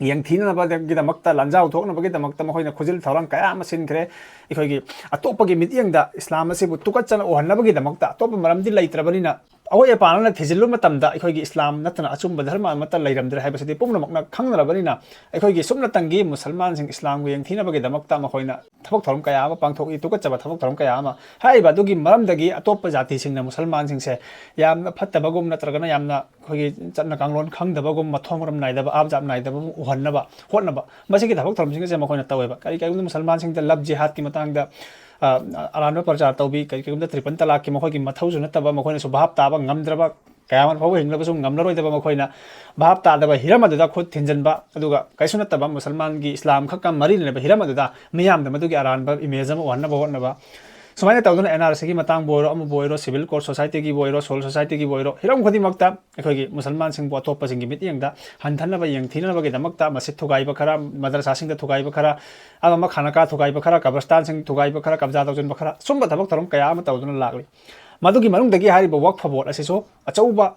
ꯌꯦꯡꯊꯤꯅꯅꯕꯒꯤꯗꯃꯛꯇ, ꯂꯥꯟꯖꯥꯎ ꯊꯣꯛꯅꯕꯒꯤꯗꯃꯛꯇ ꯃꯈꯣꯏꯅ ꯈꯨꯖꯤꯜ ꯊꯧꯔꯥꯡ ꯀꯌꯥ ꯑꯃ ꯁꯤꯟꯈ꯭ꯔꯦ꯫ ꯑꯩꯈꯣꯏꯒꯤ ꯑꯇꯣꯞꯄꯒꯤ ꯃꯤꯠꯌꯦꯡꯗ ꯏꯁꯂꯥꯝ ꯑꯁꯤꯕꯨ ꯇꯨꯀꯠꯆꯅ ꯎꯍꯟꯅꯕꯒꯤꯗꯃꯛꯇ, ꯑꯇꯣꯞꯄ ꯃꯔꯝꯗꯤ ꯂꯩꯇ꯭ꯔꯕꯅꯤꯅ, ꯑꯋꯣꯏ ꯑꯄꯥꯅ ꯊꯤꯖꯤꯜꯂꯨ ꯃꯇꯝꯗ ꯑꯩꯈꯣꯏꯒꯤ ꯏꯁꯂꯥꯝ ꯅꯠꯇꯅ ꯑꯆꯨꯝꯕ ꯙꯔꯃ ꯑꯃꯠꯇ ꯂꯩꯔꯝꯗ꯭ꯔꯦ ꯍꯥꯏꯕꯁꯤꯗꯤ ꯄꯨꯝꯅꯃꯛꯅ ꯈꯪꯅꯔꯕꯅꯤꯅ, ꯑꯩꯈꯣꯏꯒꯤ ꯁꯨꯞꯅꯇꯪꯒꯤ ꯃꯨꯁꯜꯃꯥꯟꯁꯤꯡ ꯏꯁꯂꯥꯝꯒ ꯌꯦꯡꯊꯤꯅꯕꯒꯤꯗꯃꯛꯇ ꯃꯈꯣꯏꯅ ꯊꯕꯛ ꯊꯧꯔꯝ ꯀꯌꯥ ꯑꯃ ꯄꯥꯡꯊꯣꯛꯏ, ꯇꯨꯀꯠꯆꯕ ꯊꯕꯛ ꯊꯧꯔꯝ ꯀꯌꯥ ꯑꯃ꯫ ꯍꯥꯏꯔꯤꯕ ꯑꯗꯨꯒꯤ ꯃꯔꯝꯗꯒꯤ ꯑꯇꯣꯞꯄ ꯖꯥꯇꯤꯁꯤꯡꯅ ꯃꯨꯁꯜꯃꯥꯟꯁꯤꯡꯁꯦ ꯌꯥꯝꯅ ꯐꯠꯇꯕꯒꯨꯝ ꯅꯠꯇ꯭ꯔꯒꯅ ꯌꯥꯝꯅ ꯑꯩꯈꯣꯏꯒꯤ ꯆꯠꯅ ꯀꯥꯡꯂꯣꯟ ꯈꯪꯗꯕꯒꯨꯝ, ꯃꯊꯣꯡ ꯃꯔꯝ ꯅꯥꯏꯗꯕ, ꯑꯥꯕ ꯖꯥꯕ ꯅꯥꯏꯗꯕ ꯑꯃ ꯎꯍꯟꯅꯕ ꯍꯣꯠꯅꯕ, ꯃꯁꯤꯒꯤ ꯊꯕꯛ ꯊꯧꯔꯝꯁꯤꯡ ꯑꯁꯦ ꯃꯈꯣꯏꯅ ꯇꯧꯋꯦꯕ꯫ ꯀꯔꯤ ꯀꯔꯤꯒꯨꯝꯕ ꯃꯨꯁꯜꯃꯥꯟꯁꯤꯡꯗ ꯂꯕ ꯖꯤꯍꯥꯗꯀꯤ ꯃꯇꯥꯡꯗ, ꯑ, ꯑꯔꯥꯟꯕ ꯄ꯭ꯔꯆꯥꯔ ꯇꯧꯕꯤ, ꯀꯔꯤ ꯀꯔꯤꯒꯨꯝꯕ ꯇ꯭ꯔꯤꯄꯜ ꯇꯂꯥꯛꯀꯤ ꯃꯈꯣꯏꯒꯤ ꯃꯊꯧꯁꯨ ꯅꯠꯇꯕ, ꯃꯈꯣꯏꯅꯁꯨ ꯚꯥꯞ ꯇꯥꯕ ꯉꯝꯗ꯭ꯔꯕ, ꯀꯌꯥ ꯑꯃ ꯐꯥꯎꯕ ꯍꯤꯡꯂꯕꯁꯨ ꯉꯝꯂꯔꯣꯏꯗꯕ ꯃꯈꯣꯏꯅ ꯚꯥꯞ ꯇꯥꯗꯕ ꯍꯤꯔꯝ ꯑꯗꯨꯗ ꯈꯨꯠ ꯊꯤꯟꯖꯤꯟꯕ, ꯑꯗꯨꯒ ꯀꯩꯁꯨ ꯅꯠꯇꯕ ꯃꯨꯁꯜꯃꯥꯟꯒꯤ ꯏꯁꯂꯥꯝ ꯈꯛꯀ ꯃꯔꯤ ꯂꯩꯅꯕ ꯍꯤꯔꯝ ꯑꯗꯨꯗ ꯃꯤꯌꯥꯝꯗ ꯃꯗꯨꯒꯤ ꯑꯔꯥꯟꯕ ꯏꯃꯦꯖ ꯑꯃ ꯎꯍꯟꯅꯕ ꯍꯣꯠꯅꯕ, ꯁꯨꯃꯥꯏꯅ ꯇꯧꯗꯨꯅ ꯑꯦꯟ ꯑꯥꯔ ꯁꯤꯒꯤ ꯃꯇꯥꯡꯕꯨ ꯑꯣꯏꯔꯣ, ꯑꯃꯕꯨ ꯑꯣꯏꯔꯣ, ꯁꯤꯚꯤꯜ ꯀꯣꯔꯠ ꯁꯣꯁꯥꯏꯇꯤꯒꯤꯕꯨ ꯑꯣꯏꯔꯣ, ꯁꯣꯜ ꯁꯣꯁꯥꯏꯇꯤꯒꯤꯕꯨ ꯑꯣꯏꯔꯣ, ꯍꯤꯔꯝ ꯈꯨꯗꯤꯡꯃꯛꯇ ꯑꯩꯈꯣꯏꯒꯤ ꯃꯨꯁꯜꯃꯥꯟꯁꯤꯡꯕꯨ ꯑꯇꯣꯞꯄꯁꯤꯡꯒꯤ ꯃꯤꯠꯌꯦꯡꯗ ꯍꯟꯊꯅꯕ, ꯌꯦꯡꯊꯤꯅꯅꯕꯒꯤꯗꯃꯛꯇ ꯃꯁꯖꯤꯗ ꯊꯨꯒꯥꯏꯕ ꯈꯔ, ꯃꯗꯔꯁꯥꯁꯤꯡꯗ ꯊꯨꯒꯥꯏꯕ ꯈꯔ, ꯑꯃ ꯑꯃ ꯈꯥꯅꯀꯥ ꯊꯨꯒꯥꯏꯕ ꯈꯔ, ꯀꯕꯔꯁꯇꯥꯟꯁꯤꯡ ꯊꯨꯒꯥꯏꯕ ꯈꯔ, ꯀꯕꯖꯥ ꯇꯧꯁꯤꯟꯕ ꯈꯔ, ꯁꯨꯝꯕ ꯊꯕꯛ ꯊꯧꯔꯝ ꯀꯌꯥ ꯑꯃ ꯇꯧꯗꯨꯅ ꯂꯥꯛꯂꯤ꯫ ꯃꯗꯨꯒꯤ ꯃꯅꯨꯡꯗꯒꯤ ꯍꯥꯏꯔꯤꯕ ꯋꯛꯐ ꯕꯣꯔꯗ ꯑꯁꯤꯁꯨ ꯑꯆꯧꯕ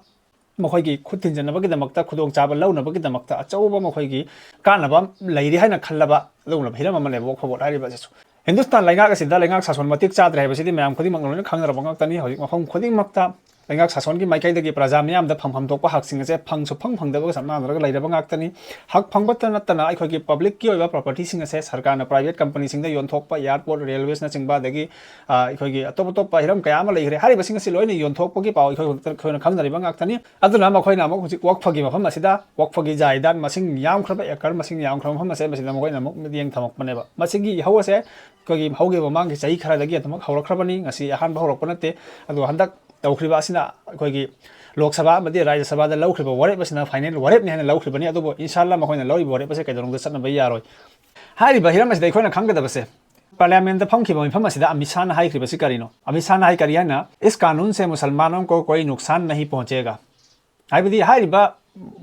ꯃꯈꯣꯏꯒꯤ ꯈꯨꯠ ꯊꯤꯟꯖꯤꯟꯅꯕꯒꯤꯗꯃꯛꯇ, ꯈꯨꯗꯣꯡꯆꯥꯕ ꯂꯧꯅꯕꯒꯤꯗꯃꯛꯇ ꯑꯆꯧꯕ ꯃꯈꯣꯏꯒꯤ ꯀꯥꯟꯅꯕ ꯑꯃ ꯂꯩꯔꯤ ꯍꯥꯏꯅ ꯈꯜꯂꯕ ꯑꯗꯨꯒꯨꯝꯂꯕ ꯍꯤꯔꯝ ꯑꯃꯅꯦꯕ ꯋꯛꯐ ꯕꯣꯔꯗ ꯍꯥꯏꯔꯤꯕ ꯑꯁꯤꯁꯨ꯫ ꯍꯤꯟꯗꯨꯁꯇꯥꯟ ꯂꯩꯉꯥꯛ ꯑꯁꯤꯗ ꯂꯩꯉꯥꯛ ꯁꯥꯁꯣꯟ ꯃꯇꯤꯛ ꯆꯥꯗ꯭ꯔꯦ ꯍꯥꯏꯕꯁꯤꯗꯤ ꯃꯌꯥꯝ ꯈꯨꯗꯤꯡꯃꯛꯅ ꯂꯣꯏꯅ ꯈꯪꯅꯔꯕ ꯉꯥꯛꯇꯅꯤ꯫ ꯍꯧꯖꯤꯛ ꯃꯐꯝ ꯈꯨꯗꯤꯡꯃꯛꯇ ꯂꯩꯉꯥꯛ ꯁꯥꯁꯣꯟꯒꯤ ꯃꯥꯏꯀꯩꯗꯒꯤ ꯄ꯭ꯔꯖꯥ ꯃꯤꯌꯥꯝꯗ ꯐꯪꯐꯝ ꯊꯣꯛꯄ ꯍꯛꯁꯤꯡ ꯑꯁꯦ ꯐꯪꯁꯨ ꯐꯪ ꯐꯪꯗꯕꯒ ꯆꯞ ꯃꯥꯟꯅꯔꯒ ꯂꯩꯔꯕ ꯉꯥꯛꯇꯅꯤ꯫ ꯍꯛ ꯐꯪꯕꯇ ꯅꯠꯇꯅ ꯑꯩꯈꯣꯏꯒꯤ ꯄꯕ꯭ꯂꯤꯛꯀꯤ ꯑꯣꯏꯕ ꯄ꯭ꯔꯣꯄꯔꯇꯤꯁꯤꯡ ꯑꯁꯦ ꯁꯔꯀꯥꯔꯅ ꯄ꯭ꯔꯥꯏꯚꯦꯠ ꯀꯝꯄꯅꯤꯁꯤꯡꯗ ꯌꯣꯟꯊꯣꯛꯄ, ꯑꯦꯌꯥꯔꯄꯣꯔꯠ, ꯔꯦꯜꯋꯦꯁꯅꯆꯤꯡꯕ, ꯑꯗꯒꯤ, ꯑ, ꯑꯩꯈꯣꯏꯒꯤ ꯑꯇꯣꯞ ꯑꯇꯣꯞꯄ ꯍꯤꯔꯝ ꯀꯌꯥ ꯑꯃ ꯂꯩꯈ꯭ꯔꯦ꯫ ꯍꯥꯏꯔꯤꯕꯁꯤꯡ ꯑꯁꯤ ꯂꯣꯏꯅ ꯌꯣꯟꯊꯣꯛꯄꯒꯤ ꯄꯥꯎ ꯑꯩꯈꯣꯏ ꯍꯧꯖꯤꯛꯇ ꯑꯩꯈꯣꯏꯅ ꯈꯪꯅꯔꯤꯕ ꯉꯥꯛꯇꯅꯤ꯫ ꯑꯗꯨꯅ ꯃꯈꯣꯏꯅ ꯑꯃꯨꯛ ꯍꯧꯖꯤꯛ ꯋꯛꯐꯒꯤ ꯃꯐꯝ ꯑꯁꯤꯗ, ꯋꯛꯐꯒꯤ ꯖꯥꯏꯗꯥꯗ ꯃꯁꯤꯡ ꯌꯥꯝꯈ꯭ꯔꯕ, ꯑꯦꯀꯔ ꯃꯁꯤꯡ ꯌꯥꯝꯈ꯭ꯔꯕ ꯃꯐꯝ ꯑꯁꯦ ꯃꯁꯤꯗ ꯃꯈꯣꯏꯅ ꯑꯃꯨꯛ ꯃꯤꯠꯌꯦꯡ ꯊꯝꯃꯛꯄꯅꯦꯕ꯫ ꯃꯁꯤꯒꯤ ꯏꯍꯧ ꯑꯁꯦ ꯑꯩꯈꯣꯏꯒꯤ ꯍꯧꯈꯤꯕ ꯃꯃꯥꯡꯒꯤ ꯆꯍꯤ ꯈꯔꯗꯒꯤ ꯑꯗꯨꯃꯛ ꯍꯧꯔꯛꯈ꯭ꯔꯕꯅꯤ, ꯉꯁꯤ ꯑꯍꯥꯟꯕ ꯍꯧꯔꯛꯄ ꯅꯠꯇꯦ꯫ ꯑꯗꯨꯒ ꯍꯟꯗꯛ ꯇꯧꯈ꯭ꯔꯤꯕ ꯑꯁꯤꯅ ꯑꯩꯈꯣꯏꯒꯤ ꯂꯣꯛ ꯁꯚꯥ ꯑꯃꯗꯤ ꯔꯥꯖ꯭ꯌ ꯁꯚꯥꯗ ꯂꯧꯈ꯭ꯔꯤꯕ ꯋꯥꯔꯦꯞ ꯑꯁꯤꯅ ꯐꯥꯏꯅꯦꯜ ꯋꯥꯔꯦꯞꯅꯤ ꯍꯥꯏꯅ ꯂꯧꯈ꯭ꯔꯤꯕꯅꯤ꯫ ꯑꯗꯨꯕꯨ ꯏꯟꯁꯥ ꯑꯜꯂꯥ ꯃꯈꯣꯏꯅ ꯂꯧꯔꯤꯕ ꯋꯥꯔꯦꯞ ꯑꯁꯤ ꯀꯩꯗꯧꯅꯨꯡꯗ ꯆꯠꯅꯕ ꯌꯥꯔꯣꯏ꯫ ꯍꯥꯏꯔꯤꯕ ꯍꯤꯔꯝ ꯑꯁꯤꯗ ꯑꯩꯈꯣꯏꯅ ꯈꯪꯒꯗꯕꯁꯦ, ꯄꯥꯔꯂꯤꯌꯥꯃꯦꯟꯗ ꯐꯝꯈꯤꯕ ꯃꯤꯐꯝ ꯑꯁꯤꯗ ꯑꯃꯤꯠ ꯁꯥꯍꯅ ꯍꯥꯏꯈ꯭ꯔꯤꯕꯁꯤ ꯀꯔꯤꯅꯣ? ꯑꯃꯤꯠ ꯁꯥꯍꯅ ꯍꯥꯏ ꯀꯔꯤ ꯍꯥꯏꯅ, "ꯏꯁ ꯀꯥꯅꯨꯟ ꯁꯦ ꯃꯨꯁꯜꯃꯥꯅꯣ ꯀꯣ ꯀꯣꯏ ꯅꯨꯛꯁꯥꯟ ꯅꯍꯤ ꯄꯣꯍꯆꯦꯒꯥ"꯫ ꯍꯥꯏꯕꯗꯤ ꯍꯥꯏꯔꯤꯕ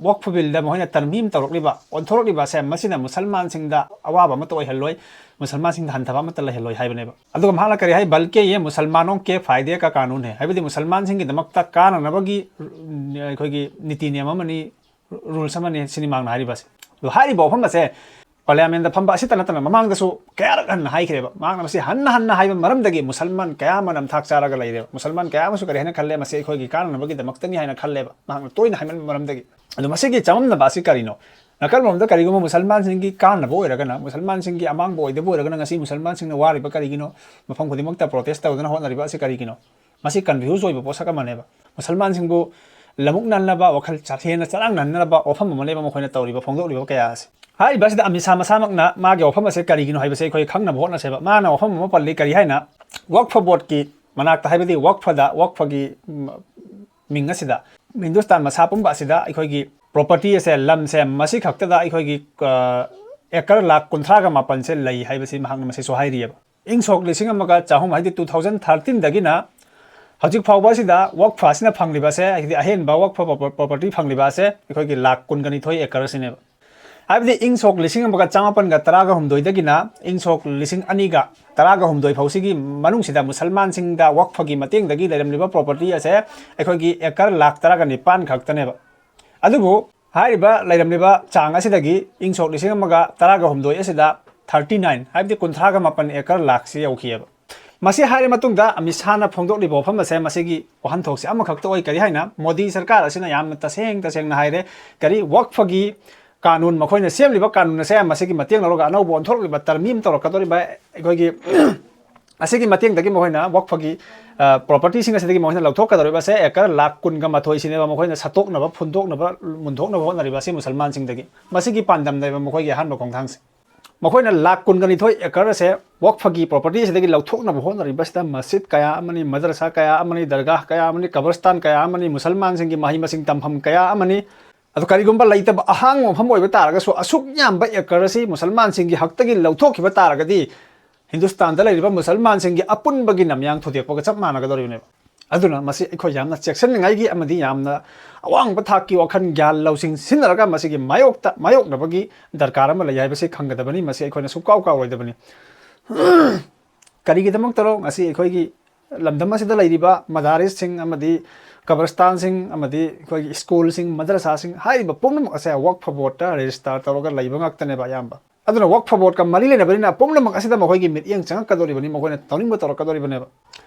ꯋꯛꯐ ꯕꯤꯜꯗ ꯃꯈꯣꯏꯅ ꯇꯔꯃꯤꯝ ꯇꯧꯔꯛꯂꯤꯕ, ꯑꯣꯟꯊꯣꯔꯛꯂꯤꯕ ꯑꯁꯦ ꯃꯁꯤꯅ ꯃꯨꯁꯜꯃꯥꯟꯁꯤꯡꯗ ꯑꯋꯥꯕ ꯑꯃꯠꯇ ꯑꯣꯏꯍꯜꯂꯣꯏ, ꯃꯨꯁꯜꯃꯥꯟꯁꯤꯡꯗ ꯍꯟꯊꯕ ꯑꯃꯠꯇ ꯂꯩꯍꯜꯂꯣꯏ ꯍꯥꯏꯕꯅꯦꯕ꯫ ꯑꯗꯨꯒ ꯃꯍꯥꯛꯅ ꯀꯔꯤ ꯍꯥꯏ? "ꯕꯜꯀꯦ ꯌꯦ ꯃꯨꯁꯜꯃꯥꯅꯣ ꯀꯦ ꯐꯥꯏꯗꯦ ꯀꯥ ꯀꯥꯅꯨꯟ ꯍꯦ", ꯍꯥꯏꯕꯗꯤ ꯃꯨꯁꯜꯃꯥꯟꯁꯤꯡꯒꯤꯗꯃꯛꯇ ꯀꯥꯟꯅꯅꯕꯒꯤ, ꯎꯝ, ꯑꯩꯈꯣꯏꯒꯤ ꯅꯤꯇꯤ ꯅꯤꯌꯝ ꯑꯃꯅꯤ, ꯔꯨꯜꯁ ꯑꯃꯅꯤ, ꯁꯤꯅꯤ ꯃꯍꯥꯛꯅ ꯍꯥꯏꯔꯤꯕꯁꯦ꯫ ꯑꯗꯣ ꯍꯥꯏꯔꯤꯕ ꯋꯥꯐꯝ ꯑꯁꯦ ꯄꯥꯔꯂꯤꯌꯥꯃꯦꯟꯗ ꯐꯝꯕ ꯑꯁꯤꯇ ꯅꯠꯇꯅ ꯃꯃꯥꯡꯗꯁꯨ ꯀꯌꯥꯔꯛ ꯍꯟꯅ ꯍꯥꯏꯈ꯭ꯔꯦꯕ꯫ ꯃꯍꯥꯛꯅ ꯃꯁꯤ ꯍꯟꯅ ꯍꯟꯅ ꯍꯥꯏꯕ ꯃꯔꯝꯗꯒꯤ ꯃꯨꯁꯜꯃꯥꯟ ꯀꯌꯥ ꯑꯃ ꯅꯝꯊꯥꯛ ꯆꯥꯔꯒ ꯂꯩꯔꯦꯕ꯫ ꯃꯨꯁꯜꯃꯥꯟ ꯀꯌꯥ ꯑꯃꯁꯨ ꯀꯔꯤ ꯍꯥꯏꯅ ꯈꯜꯂꯦ? "ꯃꯁꯤ ꯑꯩꯈꯣꯏꯒꯤ ꯀꯥꯟꯅꯅꯕꯒꯤꯗꯃꯛꯇꯅꯤ" ꯍꯥꯏꯅ ꯈꯜꯂꯦꯕ, ꯃꯍꯥꯛꯅ ꯇꯣꯏꯅ ꯍꯥꯏꯃꯟꯕ ꯃꯔꯝꯗꯒꯤ꯫ ꯑꯗꯣ ꯃꯁꯤꯒꯤ ꯆꯃꯝꯅꯕ ꯑꯁꯤ ꯀꯔꯤꯅꯣ? ꯅꯥꯀꯜꯂꯣꯝꯗ ꯀꯔꯤꯒꯨꯝꯕ ꯃꯨꯁꯜꯃꯥꯟꯁꯤꯡꯒꯤ ꯀꯥꯟꯅꯕ ꯑꯣꯏꯔꯒꯅ, ꯃꯨꯁꯜꯃꯥꯟꯁꯤꯡꯒꯤ ꯑꯃꯥꯡꯕ ꯑꯣꯏꯗꯕ ꯑꯣꯏꯔꯒꯅ ꯉꯁꯤ ꯃꯨꯁꯜꯃꯥꯟꯁꯤꯡꯅ ꯋꯥꯔꯤꯕ ꯀꯔꯤꯒꯤꯅꯣ? ꯃꯐꯝ ꯈꯨꯗꯤꯡꯃꯛꯇ ꯄ꯭ꯔꯣꯇꯦꯁ ꯇꯧꯗꯨꯅ ꯍꯣꯠꯅꯔꯤꯕ ꯑꯁꯤ ꯀꯔꯤꯒꯤꯅꯣ? ꯃꯁꯤ ꯀꯟꯐ꯭ꯌꯨꯁ ꯑꯣꯏꯕ ꯄꯣꯠꯁꯛ ꯑꯃꯅꯦꯕ꯫ ꯃꯨꯁꯜꯃꯥꯟꯁꯤꯡꯕꯨ ꯂꯃꯨꯛꯅꯍꯟꯅꯕ, ꯋꯥꯈꯜ ꯆꯥꯊꯦꯅ ꯆꯔꯥꯡꯅꯍꯟꯅꯕ ꯋꯥꯐꯝ ꯑꯃꯅꯦꯕ ꯃꯈꯣꯏꯅ ꯇꯧꯔꯤꯕ, ꯐꯣꯡꯗꯣꯛꯂꯤꯕ ꯀꯌꯥ ꯑꯁꯤ꯫ ꯍꯥꯏꯔꯤꯕ ꯑꯁꯤꯗ ꯑꯃꯤꯠ ꯁꯥꯍ ꯃꯁꯥꯃꯛꯅ ꯃꯥꯒꯤ ꯋꯥꯐꯝ ꯑꯁꯦ ꯀꯔꯤꯒꯤꯅꯣ ꯍꯥꯏꯕꯁꯦ ꯑꯩꯈꯣꯏ ꯈꯪꯅꯕ ꯍꯣꯠꯅꯁꯦꯕ꯫ ꯃꯥꯅ ꯋꯥꯐꯝ ꯑꯃ ꯄꯜꯂꯤ, ꯀꯔꯤ ꯍꯥꯏꯅ? ꯋꯛꯐ ꯕꯣꯔꯗꯀꯤ ꯃꯅꯥꯛꯇ, ꯍꯥꯏꯕꯗꯤ ꯋꯛꯐꯗ, ꯋꯛꯐꯒꯤ, ꯎꯝ, ꯃꯤꯡ ꯑꯁꯤꯗ ꯍꯤꯟꯗꯨꯁꯇꯥꯟ ꯃꯁꯥ ꯄꯨꯝꯕ ꯑꯁꯤꯗ ꯑꯩꯈꯣꯏꯒꯤ ꯄ꯭ꯔꯣꯄꯔꯇꯤ ꯑꯁꯦ, ꯂꯝꯁꯦ, ꯃꯁꯤ ꯈꯛꯇꯗ ꯑꯩꯈꯣꯏꯒꯤ, ꯑ, ꯑꯦꯀꯔ ꯂꯥꯈ ꯀꯨꯟꯊ꯭ꯔꯥꯒ ꯃꯥꯄꯟꯁꯦ ꯂꯩ ꯍꯥꯏꯕꯁꯤ ꯃꯍꯥꯛꯅ ꯃꯁꯤꯁꯨ ꯍꯥꯏꯔꯤꯑꯕ꯫ ꯏꯪ ꯁꯣꯛ ꯂꯤꯁꯤꯡ ꯑꯃꯒ ꯆꯍꯨꯝ, ꯍꯥꯏꯗꯤ two thousand thirteenꯗꯒꯤꯅ ꯍꯧꯖꯤꯛ ꯐꯥꯎꯕ ꯑꯁꯤꯗ ꯋꯛꯐ ꯑꯁꯤꯅ ꯐꯪꯂꯤꯕ ꯑꯁꯦ, ꯍꯥꯏꯗꯤ ꯑꯍꯦꯟꯕ ꯋꯛꯐ ꯄ꯭ꯔꯣꯄꯔꯇꯤ ꯐꯪꯂꯤꯕ ꯑꯁꯦ ꯑꯩꯈꯣꯏꯒꯤ ꯂꯥꯈ ꯀꯨꯟꯒ ꯅꯤꯊꯣꯏ ꯑꯦꯀꯔ ꯑꯁꯤꯅꯦꯕ꯫ ꯍꯥꯏꯕꯗꯤ ꯏꯪ ꯁꯣꯛ ꯂꯤꯁꯤꯡ ꯑꯃꯒ ꯆꯃꯥꯄꯟꯒ ꯇꯔꯥꯒ ꯍꯨꯝꯗꯣꯏꯗꯒꯤꯅ ꯏꯪ ꯁꯣꯛ ꯂꯤꯁꯤꯡ ꯑꯅꯤꯒ ꯇꯔꯥꯒ ꯍꯨꯝꯗꯣꯏ ꯐꯥꯎꯁꯤꯒꯤ ꯃꯅꯨꯡꯁꯤꯗ ꯃꯨꯁꯜꯃꯥꯟꯁꯤꯡꯗ ꯋꯛꯐꯒꯤ ꯃꯇꯦꯡꯗꯒꯤ ꯂꯩꯔꯝꯂꯤꯕ ꯄ꯭ꯔꯣꯄꯔꯇꯤ ꯑꯁꯦ ꯑꯩꯈꯣꯏꯒꯤ ꯑꯦꯀꯔ ꯂꯥꯈ ꯇꯔꯥꯒ ꯅꯤꯄꯥꯟ ꯈꯛꯇꯅꯦꯕ꯫ ꯑꯗꯨꯕꯨ ꯍꯥꯏꯔꯤꯕ ꯂꯩꯔꯝꯂꯤꯕ ꯆꯥꯡ ꯑꯁꯤꯗꯒꯤ ꯏꯪ ꯁꯣꯛ ꯂꯤꯁꯤꯡ ꯑꯃꯒ ꯇꯔꯥꯒ ꯍꯨꯝꯗꯣꯏ ꯑꯁꯤꯗ ꯊꯥꯔꯇꯤ ꯅꯥꯏꯟ, ꯍꯥꯏꯕꯗꯤ ꯀꯨꯟꯊ꯭ꯔꯥꯒ ꯃꯥꯄꯟ ꯑꯦꯀꯔ ꯂꯥꯈꯁꯤ ꯌꯧꯈꯤꯑꯕ꯫ ꯃꯁꯤ ꯍꯥꯏꯔ ꯃꯇꯨꯡꯗ ꯑꯃꯤꯠ ꯁꯥꯍꯅ ꯐꯣꯡꯗꯣꯛꯂꯤꯕ ꯋꯥꯐꯝ ꯑꯁꯦ ꯃꯁꯤꯒꯤ ꯋꯥꯍꯟꯊꯣꯛꯁꯦ ꯑꯃꯈꯛꯇ ꯑꯣꯏ꯫ ꯀꯔꯤ ꯍꯥꯏꯅ? ꯃꯣꯗꯤ ꯁꯔꯀꯥꯔ ꯑꯁꯤꯅ ꯌꯥꯝꯅ ꯇꯁꯦꯡ ꯇꯁꯦꯡꯅ ꯍꯥꯏꯔꯦ, ꯀꯔꯤ ꯋꯛꯐꯒꯤ ꯀꯥꯅꯨꯟ, ꯃꯈꯣꯏꯅ ꯁꯦꯝꯂꯤꯕ ꯀꯥꯅꯨꯟ ꯑꯁꯦ ꯃꯁꯤꯒꯤ ꯃꯇꯦꯡ ꯂꯧꯔꯒ ꯑꯅꯧꯕ ꯑꯣꯟꯊꯣꯔꯛꯂꯤꯕ ꯇꯔꯃꯤꯝ ꯇꯧꯔꯛꯀꯗꯧꯔꯤꯕ ꯑꯩꯈꯣꯏꯒꯤ ꯑꯁꯤꯒꯤ ꯃꯇꯦꯡꯗꯒꯤ ꯃꯈꯣꯏꯅ ꯋꯛꯐꯒꯤ, ꯑ, ꯄ꯭ꯔꯣꯄꯔꯇꯤꯁꯤꯡ ꯑꯁꯤꯗꯒꯤ ꯃꯈꯣꯏꯅ ꯂꯧꯊꯣꯛꯀꯗꯧꯔꯤꯕꯁꯦ ꯑꯦꯀꯔ ꯂꯥꯈ ꯀꯨꯟꯒ ꯃꯥꯊꯣꯏꯁꯤꯅꯦꯕ ꯃꯈꯣꯏꯅ ꯁꯠꯇꯣꯛꯅꯕ, ꯐꯨꯟꯗꯣꯛꯅꯕ, ꯃꯨꯟꯊꯣꯛꯅꯕ ꯍꯣꯠꯅꯔꯤꯕ ꯑꯁꯤ ꯃꯨꯁꯜꯃꯥꯟꯁꯤꯡꯗꯒꯤ꯫ ꯃꯁꯤꯒꯤ ꯄꯥꯟꯗꯝꯅꯦꯕ ꯃꯈꯣꯏꯒꯤ ꯑꯍꯥꯟꯕ ꯈꯣꯡꯊꯥꯡꯁꯦ꯫ ꯃꯈꯣꯏꯅ ꯂꯥꯈ ꯀꯨꯟꯒ ꯅꯤꯊꯣꯏ ꯑꯦꯀꯔ ꯑꯁꯦ ꯋꯛꯐꯒꯤ ꯄ꯭ꯔꯣꯄꯔꯇꯤ ꯑꯁꯤꯗꯒꯤ ꯂꯧꯊꯣꯛꯅꯕ ꯍꯣꯠꯅꯔꯤꯕꯁꯤꯗ ꯃꯁꯖꯤꯗ ꯀꯌꯥ ꯑꯃꯅꯤ, ꯃꯗꯔꯁꯥ ꯀꯌꯥ ꯑꯃꯅꯤ, ꯗꯔꯒꯥꯍ ꯀꯌꯥ ꯑꯃꯅꯤ, ꯀꯕꯔꯁꯇꯥꯟ ꯀꯌꯥ ꯑꯃꯅꯤ, ꯃꯨꯁꯜꯃꯥꯟꯁꯤꯡꯒꯤ ꯃꯍꯩ ꯃꯁꯤꯡ ꯇꯝꯐꯝ ꯀꯌꯥ ꯑꯃꯅꯤ꯫ ꯑꯗꯨ ꯀꯔꯤꯒꯨꯝꯕ ꯂꯩꯇꯕ ꯑꯍꯥꯡꯕ ꯃꯐꯝ ꯑꯣꯏꯕ ꯇꯥꯔꯒꯁꯨ, ꯑꯁꯨꯛ ꯌꯥꯝꯕ ꯑꯦꯀꯔ ꯑꯁꯤ ꯃꯨꯁꯜꯃꯥꯟꯁꯤꯡꯒꯤ ꯍꯛꯇꯒꯤ ꯂꯧꯊꯣꯛꯈꯤꯕ ꯇꯥꯔꯒꯗꯤ, ꯍꯤꯟꯗꯨꯁꯇꯥꯟꯗ ꯂꯩꯔꯤꯕ ꯃꯨꯁꯜꯃꯥꯟꯁꯤꯡꯒꯤ ꯑꯄꯨꯟꯕꯒꯤ ꯅꯝꯌꯥꯡ ꯊꯨꯗꯦꯛꯄꯒ ꯆꯞ ꯃꯥꯟꯅꯒꯗꯧꯔꯤꯕꯅꯦꯕ꯫ ꯑꯗꯨꯅ ꯃꯁꯤ ꯑꯩꯈꯣꯏ ꯌꯥꯝꯅ ꯆꯦꯛꯁꯤꯟꯅꯤꯡꯉꯥꯏꯒꯤ ꯑꯃꯗꯤ ꯌꯥꯝꯅ ꯑꯋꯥꯡꯕ ꯊꯥꯛꯀꯤ ꯋꯥꯈꯜ, ꯒ꯭ꯌꯥꯟ ꯂꯧꯁꯤꯡ ꯁꯤꯖꯤꯟꯅꯔꯒ ꯃꯁꯤꯒꯤ ꯃꯥꯌꯣꯛꯇ ꯃꯥꯌꯣꯛꯅꯕꯒꯤ ꯗꯔꯀꯥꯔ ꯑꯃ ꯂꯩ ꯍꯥꯏꯕꯁꯤ ꯈꯪꯒꯗꯕꯅꯤ꯫ ꯃꯁꯤ ꯑꯩꯈꯣꯏꯅ ꯁꯨꯡꯀꯥꯎ ꯀꯥꯎꯔꯣꯏꯗꯕꯅꯤ꯫ ꯀꯔꯤꯒꯤꯗꯃꯛꯇꯅꯣ ꯉꯁꯤ ꯑꯩꯈꯣꯏꯒꯤ ꯂꯝꯗꯝ ꯑꯁꯤꯗ ꯂꯩꯔꯤꯕ ꯃꯗꯥꯔꯤꯁꯁꯤꯡ ꯑꯃꯗꯤ ꯀꯕꯔꯁꯇꯥꯟꯁꯤꯡ ꯑꯃꯗꯤ ꯑꯩꯈꯣꯏꯒꯤ ꯁ꯭ꯀꯨꯜꯁꯤꯡ, ꯃꯗꯔꯁꯥꯁꯤꯡ ꯍꯥꯏꯔꯤꯕ ꯄꯨꯝꯅꯃꯛ ꯑꯁꯦ ꯋꯛꯐ ꯕꯣꯔꯗꯇ ꯔꯦꯖꯤꯁꯇꯥꯔ ꯇꯧꯔꯒ ꯂꯩꯕ ꯉꯥꯛꯇꯅꯦꯕ ꯑꯌꯥꯝꯕ꯫ ꯑꯗꯨꯅ ꯋꯛꯐ ꯕꯣꯔꯗꯀ ꯃꯔꯤ ꯂꯩꯅꯕꯅꯤꯅ ꯄꯨꯝꯅꯃꯛ ꯑꯁꯤꯗ ꯃꯈꯣꯏꯒꯤ ꯃꯤꯠꯌꯦꯡ ꯆꯪꯉꯛꯀꯗꯧꯔꯤꯕꯅꯤ, ꯃꯈꯣꯏꯅ ꯇꯧꯅꯤꯡꯕ ꯇꯧꯔꯛꯀꯗꯧꯔꯤꯕꯅꯦꯕ꯫